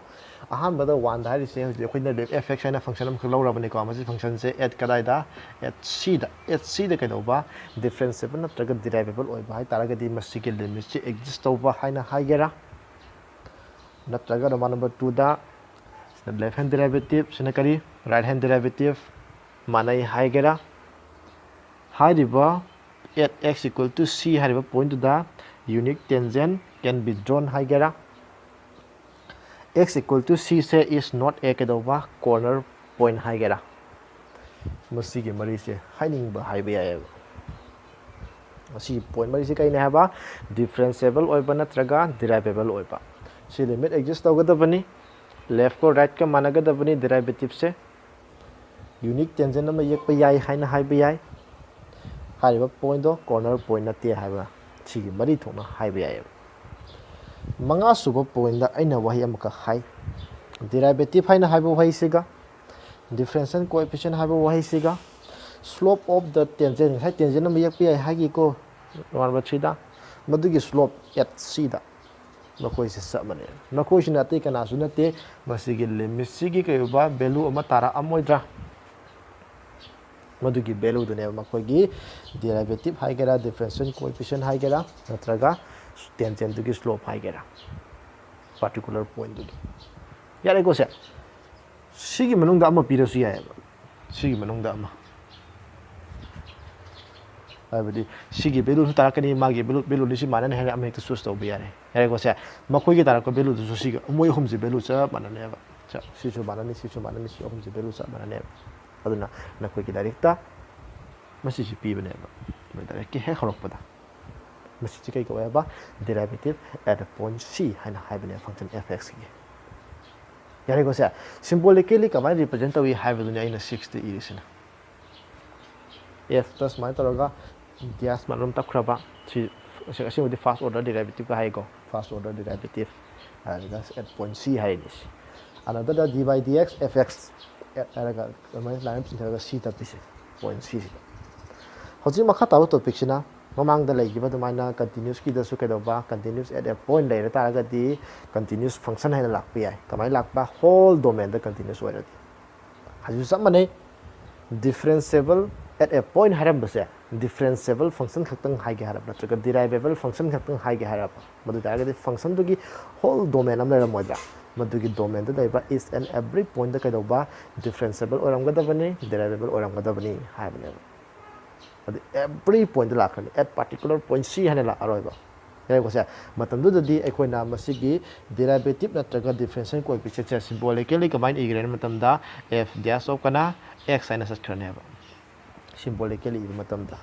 ꯑꯍꯥꯟꯕꯗ oneꯗ ꯍꯥꯏꯔꯤꯁꯦ, ꯍꯧꯖꯤꯛ ꯑꯩꯈꯣꯏꯅ F X ꯍꯥꯏꯅ function ꯑꯃꯈꯛ ꯂꯧꯔꯕꯅꯤꯀꯣ꯫ ꯃꯁꯤ functionꯁꯦ at ꯀꯗꯥꯏꯗ? At Cꯗ꯫ At Cꯗ ꯀꯩꯗꯧꯕ? Differentiable ꯅꯠꯇ꯭ꯔꯒ derivable ꯑꯣꯏꯕ ꯍꯥꯏꯇꯥꯔꯒꯗꯤ, ꯃꯁꯤꯒꯤ limitꯁꯦ exist ꯇꯧꯕ ꯍꯥꯏꯅ ꯍꯥꯏꯒꯦꯔꯥ? ꯅꯠꯇ꯭ꯔꯒ Roman number twoꯗ, ꯁꯤꯅ left hand derivative, ꯁꯤꯅ ꯀꯔꯤ? Right hand derivative ꯃꯥꯟꯅꯩ ꯍꯥꯏꯒꯦꯔꯥ? ꯍꯥꯏꯔꯤꯕ at x equal to c ꯍꯥꯏꯔꯤꯕ pointꯇꯨꯗ unique tangent can be drawn ꯍꯥꯏꯒꯦꯔꯥ? X equal to c say is not a ꯀꯩꯗꯧꯕ? Corner point ꯍꯥꯏꯒꯦꯔꯥ? ꯃꯁꯤꯒꯤ ꯃꯔꯤꯁꯦ ꯍꯥꯏꯅꯤꯡꯕ ꯍꯥꯏꯕ ꯌꯥꯏꯑꯕ꯫ ꯃꯁꯤꯒꯤ point ꯃꯔꯤꯁꯦ ꯀꯩꯅꯦ ꯍꯥꯏꯕ? Differentiable ꯑꯣꯏꯕ ꯅꯠꯇ꯭ꯔꯒ derivable ꯑꯣꯏꯕ꯫ ꯁꯤ limit exist ꯇꯧꯒꯗꯕꯅꯤ, leftꯀ rightꯀ ꯃꯥꯟꯅꯒꯗꯕꯅꯤ derivativeꯁꯦ꯫ Unique tangent ꯑꯃ ꯌꯦꯛꯄ ꯌꯥꯏ ꯍꯥꯏꯅ ꯍꯥꯏꯕ ꯌꯥꯏ꯫ ꯍꯥꯏꯔꯤꯕ pointꯗꯣ corner point ꯅꯠꯇꯦ ꯍꯥꯏꯕ, ꯁꯤꯒꯤ ꯃꯔꯤ ꯊꯣꯛꯅ ꯍꯥꯏꯕ ꯌꯥꯏꯑꯕ꯫ ꯃꯉꯥꯁꯨꯕ pointꯗ ꯑꯩꯅ ꯋꯥꯍꯩ ꯑꯃꯈꯛ ꯍꯥꯏ, derivative ꯍꯥꯏꯅ ꯍꯥꯏꯕ ꯋꯥꯍꯩꯁꯤꯒ, differential coefficient ꯍꯥꯏꯕ ꯋꯥꯍꯩꯁꯤꯒ, slope of the tangent, ꯉꯁꯥꯏ tangent ꯑꯃ ꯌꯦꯛꯄ ꯌꯥꯏ ꯍꯥꯏꯈꯤꯀꯣ, Roman number threeꯗ, ꯃꯗꯨꯒꯤ slope at Cꯗ ꯃꯈꯣꯏꯁꯦ ꯆꯞ ꯃꯥꯟꯅꯩ꯫ ꯃꯈꯣꯏꯁꯤꯅ ꯑꯇꯩ ꯀꯅꯥꯁꯨ ꯅꯠꯇꯦ, ꯃꯁꯤꯒꯤ limitꯁꯤꯒꯤ ꯀꯩ ꯑꯣꯏꯕ value ꯑꯃ ꯇꯥꯔꯛꯑꯝꯃꯣꯏꯗ꯭ꯔꯥ? ꯃꯗꯨꯒꯤ valueꯗꯨꯅꯦꯕ ꯃꯈꯣꯏꯒꯤ derivative ꯍꯥꯏꯒꯦꯔꯥ, differential coefficient ꯍꯥꯏꯒꯦꯔꯥ, ꯅꯠꯇ꯭ꯔꯒ tangentꯗꯨꯒꯤ slope ꯍꯥꯏꯒꯦꯔꯥ, particular pointꯗꯨꯒꯤ꯫ ꯌꯥꯔꯦꯀꯣ ꯁꯦ? ꯁꯤꯒꯤ ꯃꯅꯨꯡꯗ ꯑꯃ ꯄꯤꯔꯁꯨ ꯌꯥꯏꯑꯕ, ꯁꯤꯒꯤ ꯃꯅꯨꯡꯗ ꯑꯃ꯫ ꯍꯥꯏꯕꯗꯤ ꯁꯤꯒꯤ valueꯁꯨ ꯇꯥꯔꯛꯀꯅꯤ, ꯃꯥꯒꯤ value, valueꯅꯤ ꯁꯤ ꯃꯥꯟꯅꯅꯤ ꯍꯥꯏꯅ ꯑꯃ ꯍꯦꯛꯇ choose ꯇꯧꯕ ꯌꯥꯔꯦ꯫ ꯌꯥꯔꯦꯀꯣ ꯁꯦ? ꯃꯈꯣꯏꯒꯤ ꯇꯥꯔꯛꯄ valueꯗꯨꯁꯨ ꯁꯤꯒ, ꯃꯣꯏ ꯑꯍꯨꯝꯁꯦ value ꯆꯞ ꯃꯥꯟꯅꯅꯦꯕ꯫ ꯁꯦ, ꯁꯤꯁꯨ ꯃꯥꯟꯅꯅꯤ, ꯁꯤꯁꯨ ꯃꯥꯟꯅꯅꯤ, ꯁꯤ ꯑꯍꯨꯝꯁꯦ value ꯆꯞ ꯃꯥꯟꯅꯅꯦꯕ꯫ ꯑꯗꯨꯅ ꯅꯈꯣꯏꯒꯤ ꯂꯥꯏꯔꯤꯛꯇ ꯃꯁꯤꯁꯤ ꯄꯤꯕꯅꯦꯕ, ꯅꯣꯏ ꯂꯥꯏꯔꯤꯛꯀꯤ ꯍꯦꯛ ꯍꯧꯔꯛꯄꯗ꯫ ꯃꯁꯤꯁꯤ ꯀꯩ ꯀꯧꯋꯦ ꯍꯥꯏꯕ? Derivative at point C ꯍꯥꯏꯅ ꯍꯥꯏꯕꯅꯦ function f(x)ꯀꯤ꯫ ꯌꯥꯔꯦꯀꯣ ꯁꯦ? Symbolically ꯀꯃꯥꯏꯅ represent ꯇꯧꯏ ꯍꯥꯏꯕꯗꯨꯅꯤ ꯑꯩꯅ sixꯇ ꯏꯔꯤꯁꯤꯅ꯫ Fꯇ ꯁꯨꯃꯥꯏꯅ ꯇꯧꯔꯒ ds ꯃꯔꯣꯝ ꯇꯞꯈ꯭ꯔꯕ, ꯁꯤ, ꯑꯁꯦꯡꯕꯗꯤ first order derivative ꯀ ꯍꯥꯏꯀꯣ, first order derivative ꯍꯥꯏꯔꯒ at point c ꯍꯥꯏꯔꯤꯅꯤ꯫ ꯁꯤ ꯑꯅꯗꯔꯗ d by dx fx ꯍꯥꯏꯔꯒ ꯑꯗꯨꯃꯥꯏꯅ line ꯑꯃ ꯆꯤꯡꯊꯔꯒ c ꯇꯞꯄꯤꯁꯦ point c ꯁꯤꯗ꯫ ꯍꯧꯖꯤꯛ ꯃꯈꯥ ꯇꯥꯕ topicꯁꯤꯅ ꯃꯃꯥꯡꯗ ꯂꯩꯈꯤꯕ ꯑꯗꯨꯃꯥꯏꯅ continuousꯀꯤꯗꯁꯨ ꯀꯩꯗꯧꯕ, continuous at a point ꯂꯩꯔ ꯇꯥꯔꯒꯗꯤ continuous function ꯍꯥꯏꯅ ꯂꯥꯛꯄ ꯌꯥꯏ꯫ ꯀꯃꯥꯏꯅ ꯂꯥꯛꯄ? Whole domainꯗ continuous ꯑꯣꯏꯔꯗꯤ꯫ ꯍꯧꯖꯤꯛꯁꯨ ꯆꯞ ꯃꯥꯟꯅꯩ, differentiable at a point ꯍꯥꯏꯔꯝꯕꯁꯦ differentiable function ꯈꯛꯇꯪ ꯍꯥꯏꯒꯦ ꯍꯥꯏꯔꯕ ꯅꯠꯇ꯭ꯔꯒ derivable function ꯈꯛꯇꯪ ꯍꯥꯏꯒꯦ ꯍꯥꯏꯔꯕ, ꯃꯗꯨ ꯇꯥꯔꯒꯗꯤ functionꯗꯨꯒꯤ whole domain ꯑꯃ ꯂꯩꯔꯝꯃꯣꯏꯗ꯭ꯔꯥ? ꯃꯗꯨꯒꯤ domainꯗ ꯂꯩꯕ each and every pointꯇ ꯀꯩꯗꯧꯕ? Differentiable ꯑꯣꯏꯔꯝꯒꯗꯕꯅꯤ, derivable ꯑꯣꯏꯔꯝꯒꯗꯕꯅꯤ ꯍꯥꯏꯕꯅꯦꯕ꯫ ꯑꯗꯨ every pointꯇ ꯂꯥꯛꯈ꯭ꯔꯅꯤ, at particular point c ꯍꯥꯏꯅ ꯂꯥꯛꯑꯔꯣꯏꯕ꯫ ꯌꯥꯔꯦꯀꯣ ꯁꯦ? ꯃꯇꯝꯗꯨꯗꯗꯤ ꯑꯩꯈꯣꯏꯅ ꯃꯁꯤꯒꯤ derivative ꯅꯠꯇ꯭ꯔꯒ differential coefficientꯁꯦ symbolically ꯀꯃꯥꯏꯅ ꯏꯒꯦ ꯍꯥꯏꯕ ꯃꯇꯝꯗ f dash of ꯀꯅꯥ? X ꯍꯥꯏꯅ ꯆꯠꯈ꯭ꯔꯅꯦꯕ, symbolically ꯏꯕ ꯃꯇꯝꯗ꯫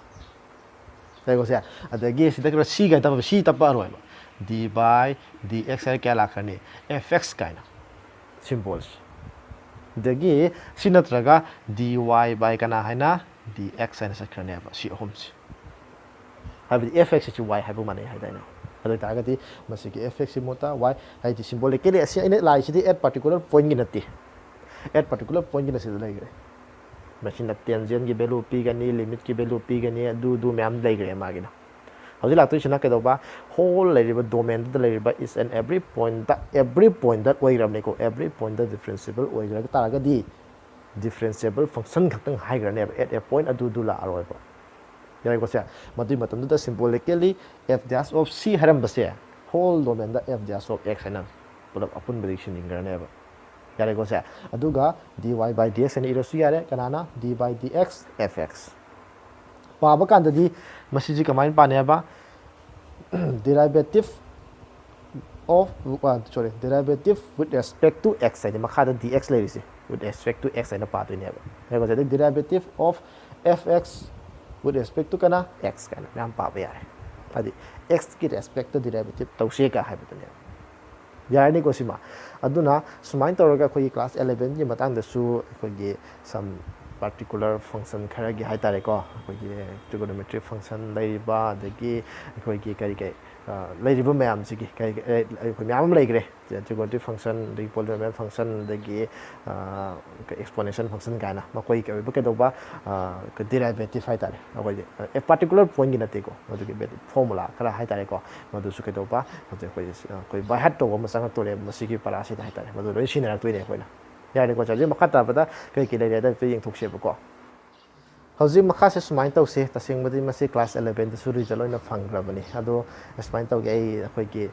ꯌꯥꯔꯦꯀꯣ ꯁꯦ? ꯑꯗꯒꯤ ꯁꯤꯗ ꯈꯔ c ꯀꯥꯏꯅ ꯇꯞꯄ, c ꯇꯞꯄꯛꯑꯔꯣꯏꯕ꯫ D by dx ꯍꯥꯏꯅ ꯀꯌꯥ ꯂꯥꯛꯈ꯭ꯔꯅꯤ? Fx ꯀꯥꯏꯅ symbolꯁꯦ꯫ ꯑꯗꯒꯤ ꯁꯤ ꯅꯠꯇ꯭ꯔꯒ dy by ꯀꯅꯥ ꯍꯥꯏꯅ? Dx ꯍꯥꯏꯅ ꯆꯠꯈ꯭ꯔꯅꯦꯕ, ꯁꯤ ꯑꯍꯨꯝꯁꯦ꯫ ꯍꯥꯏꯕꯗꯤ fx ꯑꯁꯤ y ꯍꯥꯏꯕ ꯃꯥꯟꯅꯩ ꯍꯥꯏꯗꯥꯏꯅꯦ? ꯑꯗꯨ ꯑꯣꯏꯇꯥꯔꯒꯗꯤ ꯃꯁꯤꯒꯤ fx ꯁꯤ ꯃꯨꯠꯇ y, ꯍꯥꯏꯗꯤ symbolically ꯑꯁꯤ ꯑꯩꯅ ꯂꯥꯛꯏꯁꯤꯗꯤ at particular pointꯀꯤ ꯅꯠꯇꯦ, at particular pointꯀꯤꯅ ꯁꯤꯗ ꯂꯩꯈ꯭ꯔꯦ꯫ ꯃꯁꯤꯅ tangentꯀꯤ value ꯄꯤꯒꯅꯤ, limitꯀꯤ value ꯄꯤꯒꯅꯤ, ꯑꯗꯨ ꯑꯗꯨ ꯃꯌꯥꯝ ꯂꯩꯈ꯭ꯔꯦ ꯃꯥꯒꯤꯅ꯫ ꯍꯧꯖꯤꯛ ꯂꯥꯛꯇꯣꯏꯁꯤꯅ ꯀꯩꯗꯧꯕ? Whole ꯂꯩꯔꯤꯕ domainꯗꯨꯗ ꯂꯩꯔꯤꯕ each and every pointꯇ, every pointꯇ ꯑꯣꯏꯈ꯭ꯔꯕꯅꯤꯀꯣ, every pointꯇ differentiable ꯑꯣꯏꯈ꯭ꯔ ꯇꯥꯔꯒꯗꯤ differentiable function ꯈꯛꯇꯪ ꯍꯥꯏꯈ꯭ꯔꯅꯦꯕ at a point ꯑꯗꯨꯗꯨ ꯂꯥꯛꯑꯔꯣꯏꯕ꯫ ꯌꯥꯔꯦꯀꯣ ꯁꯦ? ꯃꯗꯨꯒꯤ ꯃꯇꯝꯗꯨꯗ symbolically f dash of c ꯍꯥꯏꯔꯝꯕꯁꯦ whole domainꯗ f dash of x ꯍꯥꯏꯅ ꯄꯨꯂꯞ ꯑꯄꯨꯟꯕꯗꯒꯤ ꯁꯤꯟꯖꯤꯟꯈ꯭ꯔꯅꯦꯕ꯫ ꯌꯥꯔꯦꯀꯣ ꯁꯦ? ꯑꯗꯨꯒ dy by dx ꯍꯥꯏꯅ ꯏꯔꯁꯨ ꯌꯥꯔꯦ꯫ ꯀꯅꯥꯅ? D by dx fx꯫ ꯄꯥꯕ ꯀꯥꯟꯗꯗꯤ ꯃꯁꯤꯁꯤ ꯀꯃꯥꯏꯅ ꯄꯥꯅꯤ ꯍꯥꯏꯕ? Derivative of, sorry, derivative with respect to x ꯍꯥꯏꯗꯤ ꯃꯈꯥꯗ dx ꯂꯩꯔꯤꯁꯦ with respect to x ꯍꯥꯏꯅ ꯄꯥꯗꯣꯏꯅꯦꯕ꯫ ꯌꯥꯔꯦꯀꯣ ꯁꯦ? ꯑꯗꯩ derivative of fx with respect to ꯀꯅꯥ? X ꯀꯥꯏꯅ ꯃꯌꯥꯝ ꯄꯥꯕ ꯌꯥꯔꯦ꯫ ꯍꯥꯏꯗꯤ x ꯀꯤ respectꯇ derivative ꯇꯧꯁꯦꯒ ꯍꯥꯏꯕꯗꯨꯅꯦꯕ꯫ ꯌꯥꯔꯅꯤꯀꯣ ꯁꯤꯃ꯫ ꯑꯗꯨꯅ ꯁꯨꯃꯥꯏꯅ ꯇꯧꯔꯒ ꯑꯩꯈꯣꯏꯒꯤ class elevenꯒꯤ ꯃꯇꯥꯡꯗꯁꯨ ꯑꯩꯈꯣꯏꯒꯤ some particular function ꯈꯔꯒꯤ ꯍꯥꯏ ꯇꯥꯔꯦꯀꯣ, ꯑꯩꯈꯣꯏꯒꯤ trigonometric function ꯂꯩꯔꯤꯕ, ꯑꯗꯒꯤ ꯑꯩꯈꯣꯏꯒꯤ ꯀꯔꯤ ꯀꯔꯤ ꯂꯩꯔꯤꯕ ꯃꯌꯥꯝꯁꯤꯒꯤ ꯀꯔꯤ ꯑꯩꯈꯣꯏ ꯃꯌꯥꯝ ꯑꯃ ꯂꯩꯈ꯭ꯔꯦ꯫ Trigonometric function, ꯑꯗꯒꯤ polynomial function, ꯑꯗꯒꯤ exponential function ꯀꯥꯏꯅ ꯃꯈꯣꯏꯒꯤ ꯑꯣꯏꯕ ꯀꯩꯗꯧꯕ derivative ꯍꯥꯏ ꯇꯥꯔꯦ꯫ ꯑꯩꯈꯣꯏꯒꯤ particular pointꯀꯤ ꯅꯠꯇꯦꯀꯣ, ꯃꯗꯨꯒꯤ formula ꯈꯔ ꯍꯥꯏ ꯇꯥꯔꯦꯀꯣ, ꯃꯗꯨꯁꯨ ꯀꯩꯗꯧꯕ ꯍꯧꯖꯤꯛ ꯑꯩꯈꯣꯏ ꯑꯩꯈꯣꯏ by heart ꯇꯧꯕ ꯑꯃ ꯆꯪꯉꯛꯇꯣꯔꯦꯕ ꯃꯁꯤꯒꯤ ꯄꯔꯥꯁꯤꯗ ꯍꯥꯏ ꯇꯥꯔꯦ꯫ ꯃꯗꯨ ꯂꯣꯏ ꯁꯤꯟꯅꯔꯛꯇꯣꯏꯅꯦ ꯑꯩꯈꯣꯏꯅ꯫ ꯌꯥꯔꯦꯀꯣ, ꯍꯧꯖꯤꯛ ꯃꯈꯥ ꯇꯥꯕꯗ ꯀꯩ ꯀꯩ ꯂꯩꯔꯦ ꯍꯥꯏꯕꯗꯣ ꯌꯦꯡꯊꯣꯛꯁꯦꯕꯀꯣ꯫ ꯍꯧꯖꯤꯛ ꯃꯈꯥꯁꯦ ꯁꯨꯃꯥꯏꯅ ꯇꯧꯁꯦ, ꯇꯁꯦꯡꯕꯗꯤ ꯃꯁꯤ class elevenꯗꯁꯨ result ꯑꯣꯏꯅ ꯐꯪꯈ꯭ꯔꯕꯅꯤ꯫ ꯑꯗꯣ ꯁꯨꯃꯥꯏꯅ ꯇꯧꯒꯦ, ꯑꯩ ꯑꯩꯈꯣꯏꯒꯤ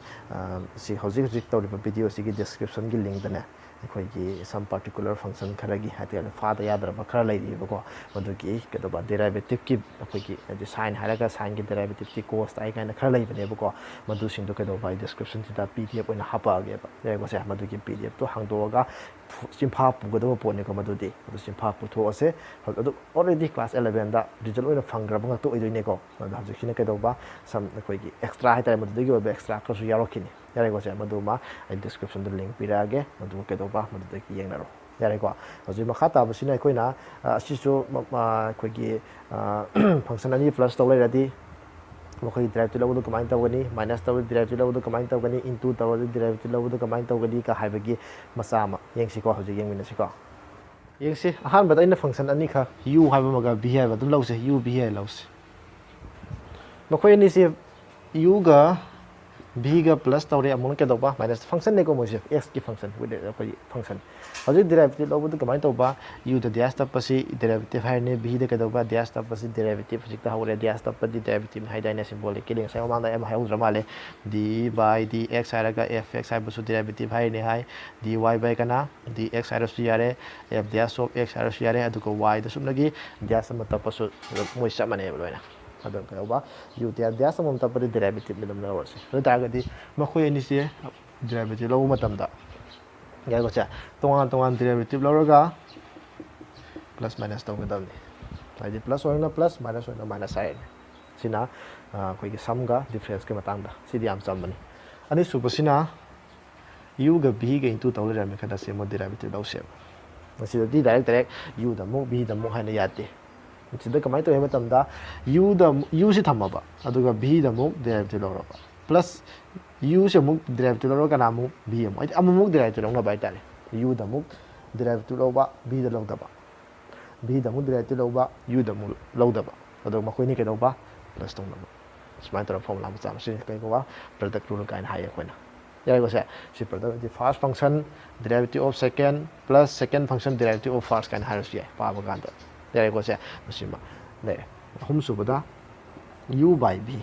ꯁꯤ ꯍꯧꯖꯤꯛ ꯍꯧꯖꯤꯛ ꯇꯧꯔꯤꯕ videoꯁꯤꯒꯤ descriptionꯒꯤ linkꯇꯅꯦ ꯑꯩꯈꯣꯏꯒꯤ some particular function ꯈꯔꯒꯤ ꯍꯥꯏꯇꯥꯔꯦ, ꯐꯥꯗ ꯌꯥꯗ꯭ꯔꯕ ꯈꯔ ꯂꯩꯔꯤꯕꯀꯣ꯫ ꯃꯗꯨꯒꯤ ꯀꯩꯗꯧꯕ derivative ꯀꯤ ꯑꯩꯈꯣꯏꯒꯤ ꯍꯥꯏꯗꯤ sine ꯍꯥꯏꯔꯒ sineꯒꯤ derivative ꯇꯤ cos ꯇꯥꯏ ꯀꯥꯏꯅ ꯈꯔ ꯂꯩꯕꯅꯦꯕꯀꯣ꯫ ꯃꯗꯨꯁꯤꯡꯗꯣ ꯀꯩꯗꯧꯕ ꯑꯩ description ꯁꯤꯗ PDF ꯑꯣꯏꯅ ꯍꯥꯄꯛꯑꯒꯦꯕ꯫ ꯌꯥꯏꯀꯣ ꯁꯦ, ꯃꯗꯨꯒꯤ PDF ꯇꯣ ꯍꯥꯡꯗꯣꯛꯑꯒ ꯆꯤꯟꯐꯥ ꯄꯨꯒꯗꯕ ꯄꯣꯠꯅꯤꯀꯣ ꯃꯗꯨꯗꯤ꯫ ꯑꯗꯨ ꯆꯤꯟꯐꯥ ꯄꯨꯊꯣꯛꯑꯁꯦ꯫ ꯑꯗꯨ already class elevenꯗ result ꯑꯣꯏꯅ ꯐꯪꯈ꯭ꯔꯕ ꯉꯥꯛꯇ ꯑꯣꯏꯗꯣꯏꯅꯦꯀꯣ꯫ ꯑꯗꯣ ꯍꯧꯖꯤꯛꯁꯤꯅ ꯀꯩꯗꯧꯕ some ꯑꯩꯈꯣꯏꯒꯤ extra ꯍꯥꯏꯇꯥꯔꯦ, ꯃꯗꯨꯗꯒꯤ ꯑꯣꯏꯕ extra ꯈꯔꯁꯨ ꯌꯥꯎꯔꯛꯈꯤꯅꯤ꯫ ꯌꯥꯔꯦꯀꯣ ꯁꯦ, ꯃꯗꯨꯃ ꯑꯩ description ꯗ link ꯄꯤꯔꯛꯑꯒꯦ, ꯃꯗꯨ ꯀꯩꯗꯧꯕ ꯃꯗꯨꯗꯒꯤ ꯌꯦꯡꯅꯔꯣ꯫ ꯌꯥꯔꯦꯀꯣ꯫ ꯍꯧꯖꯤꯛ ꯃꯈꯥ ꯇꯥꯕꯁꯤꯅ ꯑꯩꯈꯣꯏꯅ ꯑꯁꯤꯁꯨ ꯑꯩꯈꯣꯏꯒꯤ function ꯑꯅꯤ plus ꯇꯧ ꯂꯩꯔꯗꯤ ꯃꯈꯣꯏꯒꯤ derivative ꯂꯧꯕꯗꯨ ꯀꯃꯥꯏꯅ ꯇꯧꯒꯅꯤ, minus ꯇꯧꯔꯗꯤ derivative ꯂꯧꯕꯗꯨ ꯀꯃꯥꯏꯅ ꯇꯧꯒꯅꯤ, into ꯇꯧꯔꯗꯤ derivative ꯂꯧꯕꯗꯨ ꯀꯃꯥꯏꯅ ꯇꯧꯒꯅꯤ ꯀ ꯍꯥꯏꯕꯒꯤ ꯃꯆꯥ ꯑꯃ ꯌꯦꯡꯁꯤꯀꯣ꯫ ꯍꯧꯖꯤꯛ ꯌꯦꯡꯃꯤꯟꯅꯁꯤꯀꯣ꯫ ꯌꯦꯡꯁꯤ, ꯑꯍꯥꯟꯕꯗ ꯑꯩꯅ function ꯑꯅꯤꯈꯛ, u ꯍꯥꯏꯕ ꯑꯃꯒ v ꯍꯥꯏꯕ ꯑꯗꯨꯝ ꯂꯧꯁꯦ꯫ U v ꯍꯥꯏꯅ ꯂꯧꯁꯦ꯫ ꯃꯈꯣꯏ ꯑꯅꯤꯁꯦ u ꯒ v ꯒ plus ꯇꯧꯔꯦ, ꯑꯃꯨꯛꯅ ꯀꯩꯗꯧꯕ? Minus꯫ Function ꯅꯦꯀꯣ ꯃꯣꯏꯁꯦ, x ꯀꯤ function, ꯑꯩꯈꯣꯏꯒꯤ function꯫ ꯍꯧꯖꯤꯛ derivative ꯂꯧꯕꯗ ꯀꯃꯥꯏꯅ ꯇꯧꯕ? U ꯗ dash ꯇꯞꯄꯁꯤ derivative ꯍꯥꯏꯔꯅꯤ, v ꯗ ꯀꯩꯗꯧꯕ? Dash ꯇꯞꯄꯁꯤ derivative꯫ ꯍꯧꯖꯤꯛꯇ ꯍꯧꯔꯦ, dash ꯇꯞꯄꯗꯤ derivative ꯍꯥꯏꯗꯥꯏꯅꯦ? Symbolic ꯀꯤ ꯂꯤꯡꯁ ꯃꯃꯥꯡꯗ ꯌꯥꯝ ꯍꯥꯏꯍꯧꯗ꯭ꯔ ꯃꯥꯜꯂꯦ꯫ D by dx ꯍꯥꯏꯔꯒ fx ꯍꯥꯏꯕꯁꯨ derivative ꯍꯥꯏꯔꯅꯤ ꯍꯥꯏ꯫ Dy by ꯀꯅꯥ? Dx ꯍꯥꯏꯔꯁꯨ ꯌꯥꯔꯦ, f dash of x ꯍꯥꯏꯔꯁꯨ ꯌꯥꯔꯦ꯫ ꯑꯗꯨꯒ y ꯗ ꯁꯨꯞꯅꯒꯤ dash ꯑꯃ ꯇꯞꯄꯁꯨ ꯃꯣꯏ ꯆꯞ ꯃꯥꯟꯅꯩꯕ ꯂꯣꯏꯅ꯫ ꯑꯗꯨ ꯀꯩꯗꯧꯕ? U dash ꯑꯃꯃꯝ ꯇꯞꯄꯗꯤ derivative ꯑꯗꯨꯝ ꯂꯧꯔꯁꯤ꯫ ꯑꯗꯨ ꯑꯣꯏ ꯇꯥꯔꯒꯗꯤ ꯃꯈꯣꯏ ꯑꯅꯤꯁꯦ derivative ꯂꯧꯕ ꯃꯇꯝꯗ, ꯌꯥꯏꯀꯣ ꯁꯦ? ꯇꯣꯉꯥꯟ ꯇꯣꯉꯥꯟ derivative ꯂꯧꯔꯒ plus minus ꯇꯧꯒꯗꯕꯅꯤ꯫ ꯍꯥꯏꯗꯤ plus ꯑꯣꯏꯔꯒꯅ plus, minus ꯑꯣꯏꯔꯒꯅ minus ꯍꯥꯏꯔꯅꯤ꯫ ꯁꯤꯅ ꯑꯩꯈꯣꯏꯒꯤ sum ꯒ difference ꯀꯤ ꯃꯇꯥꯡꯗ꯫ ꯁꯤꯗꯤ ꯌꯥꯝ ꯆꯝꯕꯅꯤ꯫ ꯑꯅꯤꯁꯨꯕꯁꯤꯅ ꯌꯨꯒ ꯚꯤꯒ ꯏꯟꯇꯨ ꯇꯧ ꯂꯩꯔꯝꯃꯦ ꯈꯟꯅꯁꯦ, ꯑꯃꯨꯛ ꯗꯤꯔꯥꯏꯚꯦꯇꯤꯚ ꯂꯧꯁꯦꯕ꯫ ꯃꯁꯤꯗꯗꯤ ꯗꯥꯏꯔꯦꯛ ꯗꯥꯏꯔꯦꯛ ꯌꯨꯗ ꯑꯃꯨꯛ ꯚꯤꯗ ꯑꯃꯨꯛ ꯍꯥꯏꯅ ꯌꯥꯗꯦ꯫ ꯃꯁꯤꯗ ꯀꯃꯥꯏꯅ ꯇꯧꯏ ꯍꯥꯏꯕ ꯃꯇꯝꯗ, ꯌꯨꯗ, ꯌꯨꯁꯤ ꯊꯝꯃꯕ, ꯑꯗꯨꯒ ꯚꯤꯗ ꯑꯃꯨꯛ ꯗꯤꯔꯥꯏꯚꯦꯇꯤꯚ ꯂꯧꯔꯕ, ꯄ꯭ꯂꯁ ꯌꯨꯁꯤ ꯑꯃꯨꯛ ꯗꯤꯔꯥꯏꯚꯦꯇꯤꯚ ꯂꯧꯔꯒ ꯀꯅꯥ ꯑꯃꯨꯛ? ꯚꯤ ꯑꯃꯨꯛ꯫ ꯍꯥꯏꯗꯤ ꯑꯃꯨꯛꯃꯨꯛ ꯗꯤꯔꯥꯏꯚꯦꯇꯤꯚ ꯂꯧꯅꯕ ꯍꯥꯏꯇꯥꯔꯦ꯫ ꯌꯨꯗ ꯑꯃꯨꯛ ꯗꯤꯔꯥꯏꯚꯦꯇꯤꯚ ꯂꯧꯕ, ꯚꯤꯗ ꯂꯧꯗꯕ, ꯚꯤꯗ ꯑꯃꯨꯛ ꯗꯤꯔꯥꯏꯚꯦꯇꯤꯚ ꯂꯧꯕ, ꯌꯨꯗ ꯑꯃꯨꯛ ꯂꯧꯗꯕ, ꯑꯗꯨꯒ ꯃꯈꯣꯏꯅꯤ ꯀꯩꯗꯧꯕ? ꯄ꯭ꯂꯁ ꯇꯧꯅꯕ꯫ ꯁꯨꯃꯥꯏꯅ ꯇꯧꯔꯒ ꯐꯣꯔꯃꯨꯂꯥ ꯃꯆꯥ ꯑꯃ ꯁꯤꯖꯤꯟꯅꯩ, ꯀꯩ ꯀꯧꯕ? ꯄ꯭ꯔꯗꯛ ꯔꯨꯜ ꯀꯥꯏꯅ ꯍꯥꯏꯌꯦ ꯑꯩꯈꯣꯏꯅ꯫ ꯌꯥꯔꯦꯀꯣ ꯁꯦ? ꯁꯤ ꯄ꯭ꯔꯗꯛ ꯍꯥꯏꯗꯤ first function derivative of second plus second function derivative of first ꯀꯥꯏꯅ ꯍꯥꯏꯔꯁꯨ ꯌꯥꯏ ꯄꯥꯕ ꯀꯥꯟꯗ꯫ ꯌꯥꯔꯦꯀꯣ ꯁꯦ? ꯃꯁꯤꯃ ꯂꯩꯔꯦ꯫ ꯑꯍꯨꯝꯁꯨꯕꯗ u by v,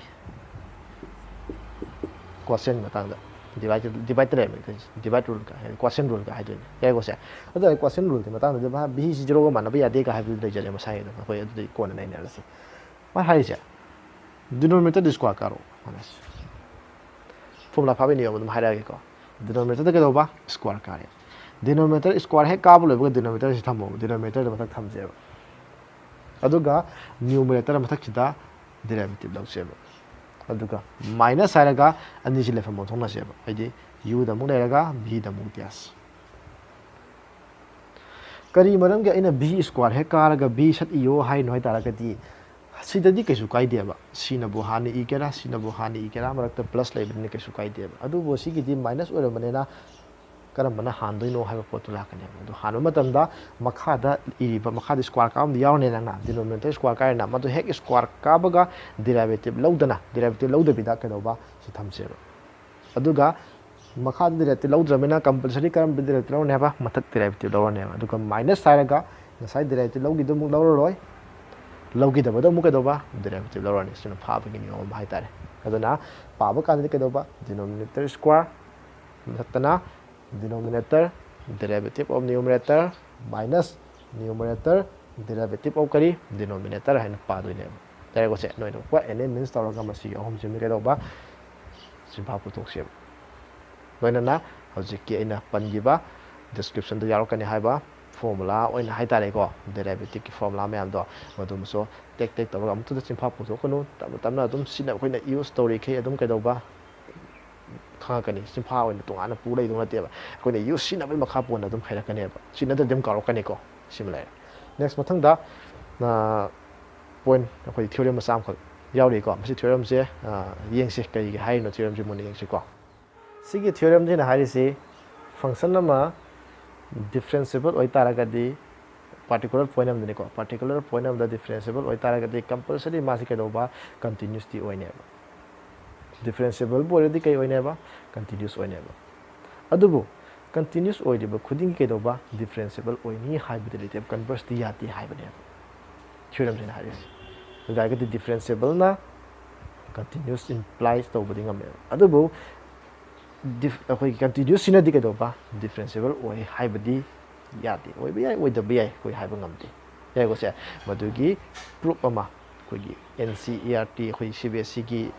quotient ꯃꯇꯥꯡꯗ, ꯗꯤꯚꯥꯏꯠ, ꯗꯤꯚꯥꯏꯠꯇ ꯂꯩꯔꯝꯃꯦ, ꯗꯤꯚꯥꯏꯠ ꯔꯨꯜ ꯀꯥꯏ ꯍꯥꯏ, ꯀ꯭ꯋꯥꯁꯦꯟ ꯔꯨꯜ ꯀꯥꯏ ꯍꯥꯏꯗꯣꯏꯅꯦ꯫ ꯌꯥꯔꯦꯀꯣ ꯁꯦ? ꯑꯗꯨ ꯀ꯭ꯋꯥꯁꯦꯟ ꯔꯨꯜꯒꯤ ꯃꯇꯥꯡꯗꯗꯤ ꯚꯤ ꯁꯤ ꯖꯤꯔꯣꯒ ꯃꯥꯟꯅꯕ ꯌꯥꯗꯦ ꯀꯥꯏ ꯍꯥꯏꯕꯗꯨ ꯂꯩꯖꯔꯦ ꯃꯁꯥꯒꯤ ꯑꯗꯨꯝ, ꯑꯩꯈꯣꯏ ꯑꯗꯨꯗꯤ ꯀꯣꯟꯅ ꯅꯩꯅꯔꯁꯤ꯫ ꯃꯥ ꯍꯥꯏꯔꯤꯁꯦ, denominator ꯗ square ꯀꯥꯔꯣ꯫ ꯐꯣꯔꯃꯨꯂꯥ ꯐꯥꯕꯒꯤ ꯅꯤꯌꯣꯝ ꯑꯗꯨꯝ ꯍꯥꯏꯔꯛꯑꯒꯦꯀꯣ꯫ Denominator ꯗ ꯀꯩꯗꯧꯕ? Square ꯀꯥꯔꯦ꯫ Denominator square ꯍꯦꯛ ꯀꯥꯕ ꯂꯣꯏꯕꯒ denominator ꯁꯤ ꯊꯝꯃꯣꯕ, denominator ꯗ ꯃꯊꯛ ꯊꯝꯁꯦꯕ꯫ ꯑꯗꯨꯒ numerator ꯃꯊꯛꯁꯤꯗ derivative ꯂꯧꯁꯦꯕ꯫ ꯑꯗꯨꯒ minus ꯍꯥꯏꯔꯒ ꯑꯅꯤꯁꯤ ꯂꯩꯐꯝ ꯑꯣꯟꯊꯣꯛꯅꯁꯦꯕ꯫ ꯍꯥꯏꯗꯤ u ꯗ ꯑꯃꯨꯛ ꯂꯩꯔꯒ v ꯗ ꯑꯃꯨꯛ dash꯫ ꯀꯔꯤ ꯃꯔꯝꯒꯤ ꯑꯩꯅ v square ꯍꯦꯛ ꯀꯥꯔꯒ v ꯁꯠ ꯏꯌꯣ ꯍꯥꯏꯅꯣ ꯍꯥꯏ ꯇꯥꯔꯒꯗꯤ, ꯁꯤꯗꯗꯤ ꯀꯩꯁꯨ ꯀꯥꯏꯗꯦꯕ, ꯁꯤꯅꯕꯨ ꯍꯥꯟꯅ ꯏꯒꯦꯔꯥ, ꯁꯤꯅꯕꯨ ꯍꯥꯟꯅ ꯏꯒꯦꯔꯥ, ꯃꯔꯛꯇ ꯄ꯭ꯂꯁ ꯂꯩꯕꯅꯤꯅ ꯀꯩꯁꯨ ꯀꯥꯏꯗꯦꯕ꯫ ꯑꯗꯨꯕꯨ ꯁꯤꯒꯤꯗꯤ ꯃꯥꯏꯅꯁ ꯑꯣꯏꯔꯕꯅꯤꯅ ꯀꯔꯝꯕꯅ ꯍꯥꯟꯗꯣꯏꯅꯣ ꯍꯥꯏꯕ ꯄꯣꯠꯇꯨ ꯂꯥꯛꯀꯅꯦꯕ꯫ ꯑꯗꯨ ꯍꯥꯟꯕ ꯃꯇꯝꯗ ꯃꯈꯥꯗ ꯏꯔꯤꯕ, ꯃꯈꯥꯗ square ꯀꯥꯕ ꯑꯃꯗꯤ ꯌꯥꯎꯔꯅꯤ ꯅꯪꯅ, denominator square ꯀꯥꯏꯔꯦꯅ, ꯃꯗꯨ ꯍꯦꯛ square ꯀꯥꯕꯒ derivative ꯂꯧꯗꯅ, derivative ꯂꯧꯗꯕꯤꯗ ꯀꯩꯗꯧꯕ? ꯁꯤ ꯊꯝꯁꯦꯕ꯫ ꯑꯗꯨꯒ ꯃꯈꯥꯗ derivative ꯂꯧꯗ꯭ꯔꯕꯅꯤꯅ compulsory ꯀꯔꯝꯕ derivative ꯂꯧꯔꯅꯤ ꯍꯥꯏꯕ? ꯃꯊꯛ derivative ꯂꯧꯔꯅꯦꯕ꯫ ꯑꯗꯨꯒ minus ꯍꯥꯏꯔꯒ ꯉꯁꯥꯏ derivative ꯂꯧꯈꯤꯗꯨ ꯑꯃꯨꯛ ꯂꯧꯔꯔꯣꯏ, ꯂꯧꯈꯤꯗꯕꯗ ꯑꯃꯨꯛ ꯀꯩꯗꯧꯕ? Derivative ꯂꯧꯔꯅꯤ꯫ ꯁꯤꯅ ꯐꯥꯕꯒꯤ ꯅꯤꯌꯣꯝ ꯑꯃ ꯍꯥꯏꯇꯥꯔꯦ꯫ ꯑꯗꯨꯅ ꯄꯥꯕ ꯀꯥꯟꯗꯗꯤ ꯀꯩꯗꯧꯕ? Denominator square, ꯃꯊꯛꯇꯅ denominator derivative of numerator minus numerator derivative of ꯀꯔꯤ? Denominator ꯍꯥꯏꯅ ꯄꯥꯗꯣꯏꯅꯦꯕ꯫ ꯌꯥꯔꯦꯀꯣ ꯁꯦ? ꯅꯣꯏꯅ ꯀꯣ any means ꯇꯧꯔꯒ ꯃꯁꯤꯒꯤ ꯑꯍꯨꯝꯁꯤꯃ ꯀꯩꯗꯧꯕ? ꯆꯤꯟꯐꯥ ꯄꯨꯊꯣꯛꯁꯦꯕ꯫ ꯂꯣꯏꯅꯅ ꯍꯧꯖꯤꯛꯀꯤ ꯑꯩꯅ ꯄꯟꯈꯤꯕ description ꯗ ꯌꯥꯎꯔꯛꯀꯅꯤ ꯍꯥꯏꯕ ꯐꯣꯔꯃꯨꯂꯥ ꯑꯣꯏꯅ ꯍꯥꯏꯇꯥꯔꯦꯀꯣ, derivative ꯀꯤ ꯐꯣꯔꯃꯨꯂꯥ ꯃꯌꯥꯝꯗꯣ, ꯃꯗꯨꯃꯁꯨ ꯇꯦꯛ ꯇꯦꯛ ꯇꯧꯔꯒ ꯑꯃꯨꯛꯇꯗ ꯆꯤꯟꯐꯥ ꯄꯨꯊꯣꯛꯀꯅꯨ꯫ ꯇꯞꯅ ꯇꯞꯅ ꯑꯗꯨꯝ ꯁꯤꯅ ꯑꯩꯈꯣꯏꯅ use ꯇꯧꯔꯤꯈꯩ ꯑꯗꯨꯝ ꯀꯩꯗꯧꯕ? ꯈꯪꯉꯛꯀꯅꯤ꯫ ꯆꯤꯟꯐꯥ ꯑꯣꯏꯅ ꯇꯣꯉꯥꯟꯅ ꯄꯨ ꯂꯩꯗꯧ ꯅꯠꯇꯦꯕ꯫ ꯑꯩꯈꯣꯏꯅ ꯌꯨꯁ ꯁꯤꯖꯤꯟꯅꯕꯒꯤ ꯃꯈꯥ ꯄꯣꯟꯅ ꯑꯗꯨꯝ ꯍꯩꯔꯛꯀꯅꯦꯕ꯫ ꯁꯤ ꯅꯠꯇ꯭ꯔꯗꯤ ꯑꯗꯨꯝ ꯀꯥꯎꯔꯛꯀꯅꯤꯀꯣ꯫ ꯁꯤꯃ ꯂꯩꯔꯦ꯫ ꯅꯦꯛꯁ ꯃꯊꯪꯗ, ꯄꯣꯏꯟ ꯑꯩꯈꯣꯏ ꯊꯤꯑꯣꯔꯦꯝ ꯃꯆꯥ ꯑꯃꯈꯛ ꯌꯥꯎꯔꯤꯀꯣ꯫ ꯃꯁꯤ ꯊꯤꯑꯣꯔꯦꯝꯁꯦ ꯌꯦꯡꯁꯤ, ꯀꯩꯒꯤ ꯍꯥꯏꯔꯤꯅꯣ ꯊꯤꯑꯣꯔꯦꯝꯁꯦ ꯃꯨꯟꯅ ꯌꯦꯡꯁꯤꯀꯣ꯫ ꯁꯤꯒꯤ ꯊꯤꯑꯣꯔꯦꯝꯁꯤꯅ ꯍꯥꯏꯔꯤꯁꯤ ꯐꯪꯁꯟ ꯑꯃ ꯗꯤꯐ꯭ꯔꯦꯟꯁꯤꯌꯦꯕꯜ ꯑꯣꯏꯇꯥꯔꯒꯗꯤ, ꯄꯥꯔꯇꯤꯀꯨꯂꯔ ꯄꯣꯏꯟ ꯑꯃꯗꯅꯤꯀꯣ, ꯄꯥꯔꯇꯤꯀꯨꯂꯔ ꯄꯣꯏꯟ ꯑꯃꯗ ꯗꯤꯐ꯭ꯔꯦꯟꯁꯤꯌꯦꯕꯜ ꯑꯣꯏꯇꯥꯔꯒꯗꯤ ꯀꯝꯄꯜꯁꯔꯤ ꯃꯥꯁꯤ ꯀꯩꯗꯧꯕ? ꯀꯟꯇꯤꯅ꯭ꯌꯨꯁꯇꯤ ꯑꯣꯏꯅꯦꯕ꯫ ꯗꯤꯐ꯭ꯔꯦꯟꯁꯤꯌꯦꯕꯜꯕꯨ ꯑꯣꯏꯔꯗꯤ ꯀꯩ ꯑꯣꯏꯅꯦꯕ? ꯀꯟꯇꯤꯅ꯭ꯌꯨꯁ ꯑꯣꯏꯅꯦꯕ꯫ ꯑꯗꯨꯕꯨ ꯀꯟꯇꯤꯅ꯭ꯌꯨꯁ ꯑꯣꯏꯔꯤꯕ ꯈꯨꯗꯤꯡꯒꯤ ꯀꯩꯗꯧꯕ? ꯗꯤꯐ꯭ꯔꯦꯟꯁꯤꯌꯦꯕꯜ ꯑꯣꯏꯅꯤ ꯍꯥꯏꯕꯗꯤ ꯂꯩꯇꯦꯕ, ꯀꯟꯚꯔꯁꯇꯤ ꯌꯥꯗꯦ ꯍꯥꯏꯕꯅꯦꯕ ꯊꯤꯑꯣꯔꯦꯝꯁꯤꯅ ꯍꯥꯏꯔꯤꯁꯦ꯫ ꯑꯗꯨ ꯇꯥꯔꯒꯗꯤ ꯗꯤꯐ꯭ꯔꯦꯟꯁꯤꯌꯦꯕꯜꯅ ꯀꯟꯇꯤꯅ꯭ꯌꯨꯁ ꯏꯝꯄ꯭ꯂꯥꯏꯁ ꯇꯧꯕꯗꯤ ꯉꯝꯃꯦꯕ꯫ ꯑꯗꯨꯕꯨ ꯗꯤꯐ-, ꯑꯩꯈꯣꯏꯒꯤ ꯀꯟꯇꯤꯅ꯭ꯌꯨꯁꯁꯤꯅꯗꯤ ꯀꯩꯗꯧꯕ? ꯗꯤꯐ꯭ꯔꯦꯟꯁꯤꯌꯦꯕꯜ ꯑꯣꯏ ꯍꯥꯏꯕꯗꯤ ꯌꯥꯗꯦ꯫ ꯑꯣꯏꯕ ꯌꯥꯏ, ꯑꯣꯏꯗꯕ ꯌꯥꯏ, ꯑꯩꯈꯣꯏ ꯍꯥꯏꯕ ꯉꯝꯗꯦ꯫ ꯌꯥꯏꯀꯣ ꯁꯦ? ꯃꯗꯨꯒꯤ ꯄ꯭ꯔꯨꯞ ꯑꯃ ꯑꯩꯈꯣꯏꯒꯤ N C E R T, ꯑꯩꯈꯣꯏ ꯁꯤ ꯕꯤ ꯑꯦꯁ ꯁꯤꯒꯤ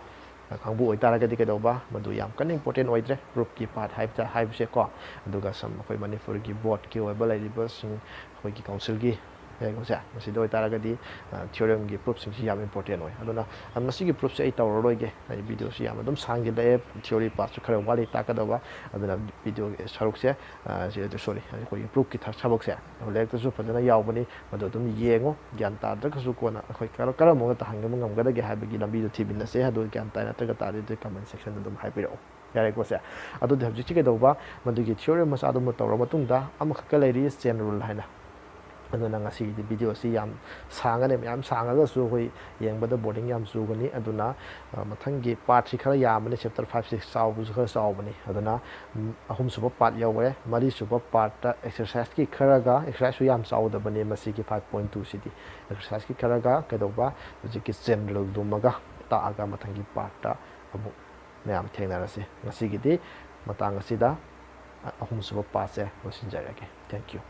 ꯀꯥꯡꯕꯨ ꯑꯣꯏꯇꯥꯔꯒꯗꯤ ꯀꯩꯗꯧꯕ? ꯃꯗꯨ ꯌꯥꯝ ꯀꯟꯅ ꯏꯝꯄꯣꯔꯇꯦꯟ ꯑꯣꯏꯗ꯭ꯔꯦ, ꯄ꯭ꯔꯨꯞꯀꯤ ꯄꯥꯔꯠ ꯍꯥꯏꯕ ꯇꯥ-, ꯍꯥꯏꯕꯁꯦꯀꯣ꯫ ꯑꯗꯨꯒ ꯁꯝ ꯑꯩꯈꯣꯏ ꯃꯅꯤꯄꯨꯔꯒꯤ ꯕꯣꯔꯗꯀꯤ ꯑꯣꯏꯕ ꯂꯩꯔꯤꯕꯁꯤꯡ, ꯑꯩꯈꯣꯏꯒꯤ ꯀꯥꯎꯟꯁꯤꯜꯒꯤ, ꯌꯥꯏꯀꯣ ꯁꯦ? ꯃꯁꯤꯗ ꯑꯣꯏꯇꯥꯔꯒꯗꯤ, ꯑ, ꯊꯤꯑꯣꯔꯦꯝꯒꯤ ꯄ꯭ꯔꯨꯞꯁꯤꯡꯁꯤ ꯌꯥꯝ ꯏꯝꯄꯣꯔꯇꯦꯟ ꯑꯣꯏ꯫ ꯑꯗꯨꯅ, ꯑ, ꯃꯁꯤꯒꯤ ꯄ꯭ꯔꯨꯞꯁꯦ ꯑꯩ ꯇꯧꯔꯔꯣꯏꯒꯦ꯫ ꯑꯩ ꯚꯤꯗꯤꯑꯣꯁꯤ ꯌꯥꯝ ꯑꯗꯨꯝ ꯁꯥꯡꯖꯤꯜꯂꯛꯑꯦ, ꯊꯤꯑꯣꯔꯤ ꯄꯥꯔꯠꯁꯨ ꯈꯔ ꯋꯥꯠꯂꯤ ꯇꯥꯛꯀꯗꯕ꯫ ꯑꯗꯨꯅ ꯚꯤꯗꯤꯑꯣꯒꯤ ꯁꯔꯨꯛꯁꯦ, ꯑ, ꯁꯤ, ꯁꯣꯔꯤ, ꯑꯩꯈꯣꯏꯒꯤ ꯄ꯭ꯔꯨꯞꯀꯤ ꯊ-, ꯊꯕꯛꯁꯦ ꯂꯥꯏꯔꯤꯛꯇꯁꯨ ꯐꯖꯅ ꯌꯥꯎꯕꯅꯤ꯫ ꯃꯗꯨ ꯑꯗꯨꯝ ꯌꯦꯡꯉꯨ꯫ ꯒ꯭ꯌꯥꯟ ꯇꯥꯗ꯭ꯔꯒꯁꯨ ꯀꯣꯟꯅ ꯑꯩꯈꯣꯏ ꯀꯔ-, ꯀꯔꯝꯕ ꯃꯑꯣꯡꯗ ꯇꯥꯍꯟꯕ ꯉꯝꯒꯗꯒꯦ ꯍꯥꯏꯕꯒꯤ ꯂꯝꯕꯤꯗꯣ ꯊꯤꯃꯤꯟꯅꯁꯦ꯫ ꯑꯗꯨ ꯒ꯭ꯌꯥꯟ ꯇꯥꯏ ꯅꯠꯇ꯭ꯔꯒ ꯇꯥꯗꯦ ꯑꯗꯨ ꯀꯃꯦꯟ ꯁꯦꯛꯁꯟꯗ ꯑꯗꯨꯝ ꯍꯥꯏꯕꯤꯔꯛꯑꯣ꯫ ꯌꯥꯔꯦꯀꯣ ꯁꯦ? ꯑꯗꯨꯗꯤ ꯍꯧꯖꯤꯛꯁꯤ ꯀꯩꯗꯧꯕ? ꯃꯗꯨꯒꯤ ꯊꯤꯑꯣꯔꯤ ꯃꯆꯥꯗꯨꯃ ꯇꯧꯔ ꯃꯇꯨꯡꯗ ꯑꯃꯈꯛꯀ ꯂꯩꯔꯤ, ꯆꯦꯟ ꯔꯨꯜ ꯍꯥꯏꯅ꯫ ꯑꯗꯨꯅ ꯉꯁꯤꯒꯤꯗꯤ ꯚꯤꯗꯤꯑꯣꯁꯤ ꯌꯥꯝ ꯁꯥꯡꯉꯅꯤ, ꯃꯌꯥꯝ ꯁꯥꯡꯉꯒꯁꯨ ꯑꯩꯈꯣꯏ ꯌꯦꯡꯕꯗ ꯕꯣꯔꯤꯡ ꯌꯥꯝ ꯆꯨꯒꯅꯤ꯫ ꯑꯗꯨꯅ, ꯑ, ꯃꯊꯪꯒꯤ ꯄꯥꯔꯠꯁꯤ ꯈꯔ ꯌꯥꯝꯕꯅꯤ, ꯆꯦꯞꯇꯔ ꯐꯥꯏꯚ, ꯁꯤꯛꯁ ꯆꯥꯎꯕꯁꯨ ꯈꯔ ꯆꯥꯎꯕꯅꯤ꯫ ꯑꯗꯨꯅ, ꯎꯝ, ꯑꯍꯨꯝꯁꯨꯕ ꯄꯥꯔꯠ ꯌꯧꯔꯦ꯫ ꯃꯔꯤꯁꯨꯕ ꯄꯥꯔꯠꯇ ꯑꯦꯛꯁꯔꯁꯥꯏꯁꯀꯤ ꯈꯔꯒ, ꯑꯦꯛꯁꯔꯁꯥꯏꯁꯁꯨ ꯌꯥꯝ ꯆꯥꯎꯗꯕꯅꯤ ꯃꯁꯤꯒꯤ ꯐꯥꯏꯚ ꯄꯣꯏꯟ ꯇꯨꯁꯤꯗꯤ꯫ ꯑꯦꯛꯁꯔꯁꯥꯏꯁꯀꯤ ꯈꯔꯒ ꯀꯩꯗꯧꯕ? ꯍꯧꯖꯤꯛꯀꯤ ꯆꯦꯟ ꯔꯨꯜꯗꯨꯃꯒ ꯇꯥꯛꯑꯒ ꯃꯊꯪꯒꯤ ꯄꯥꯔꯠꯇ ꯑꯃꯨꯛ ꯃꯌꯥꯝ ꯊꯦꯡꯅꯔꯁꯤ꯫ ꯉꯁꯤꯒꯤꯗꯤ ꯃꯇꯥꯡ ꯑꯁꯤꯗ ꯑꯍꯨꯝꯁꯨꯕ ꯄꯥꯔꯠꯁꯦ ꯂꯣꯏꯁꯤꯟꯖꯔꯒꯦ꯫ Thank you꯫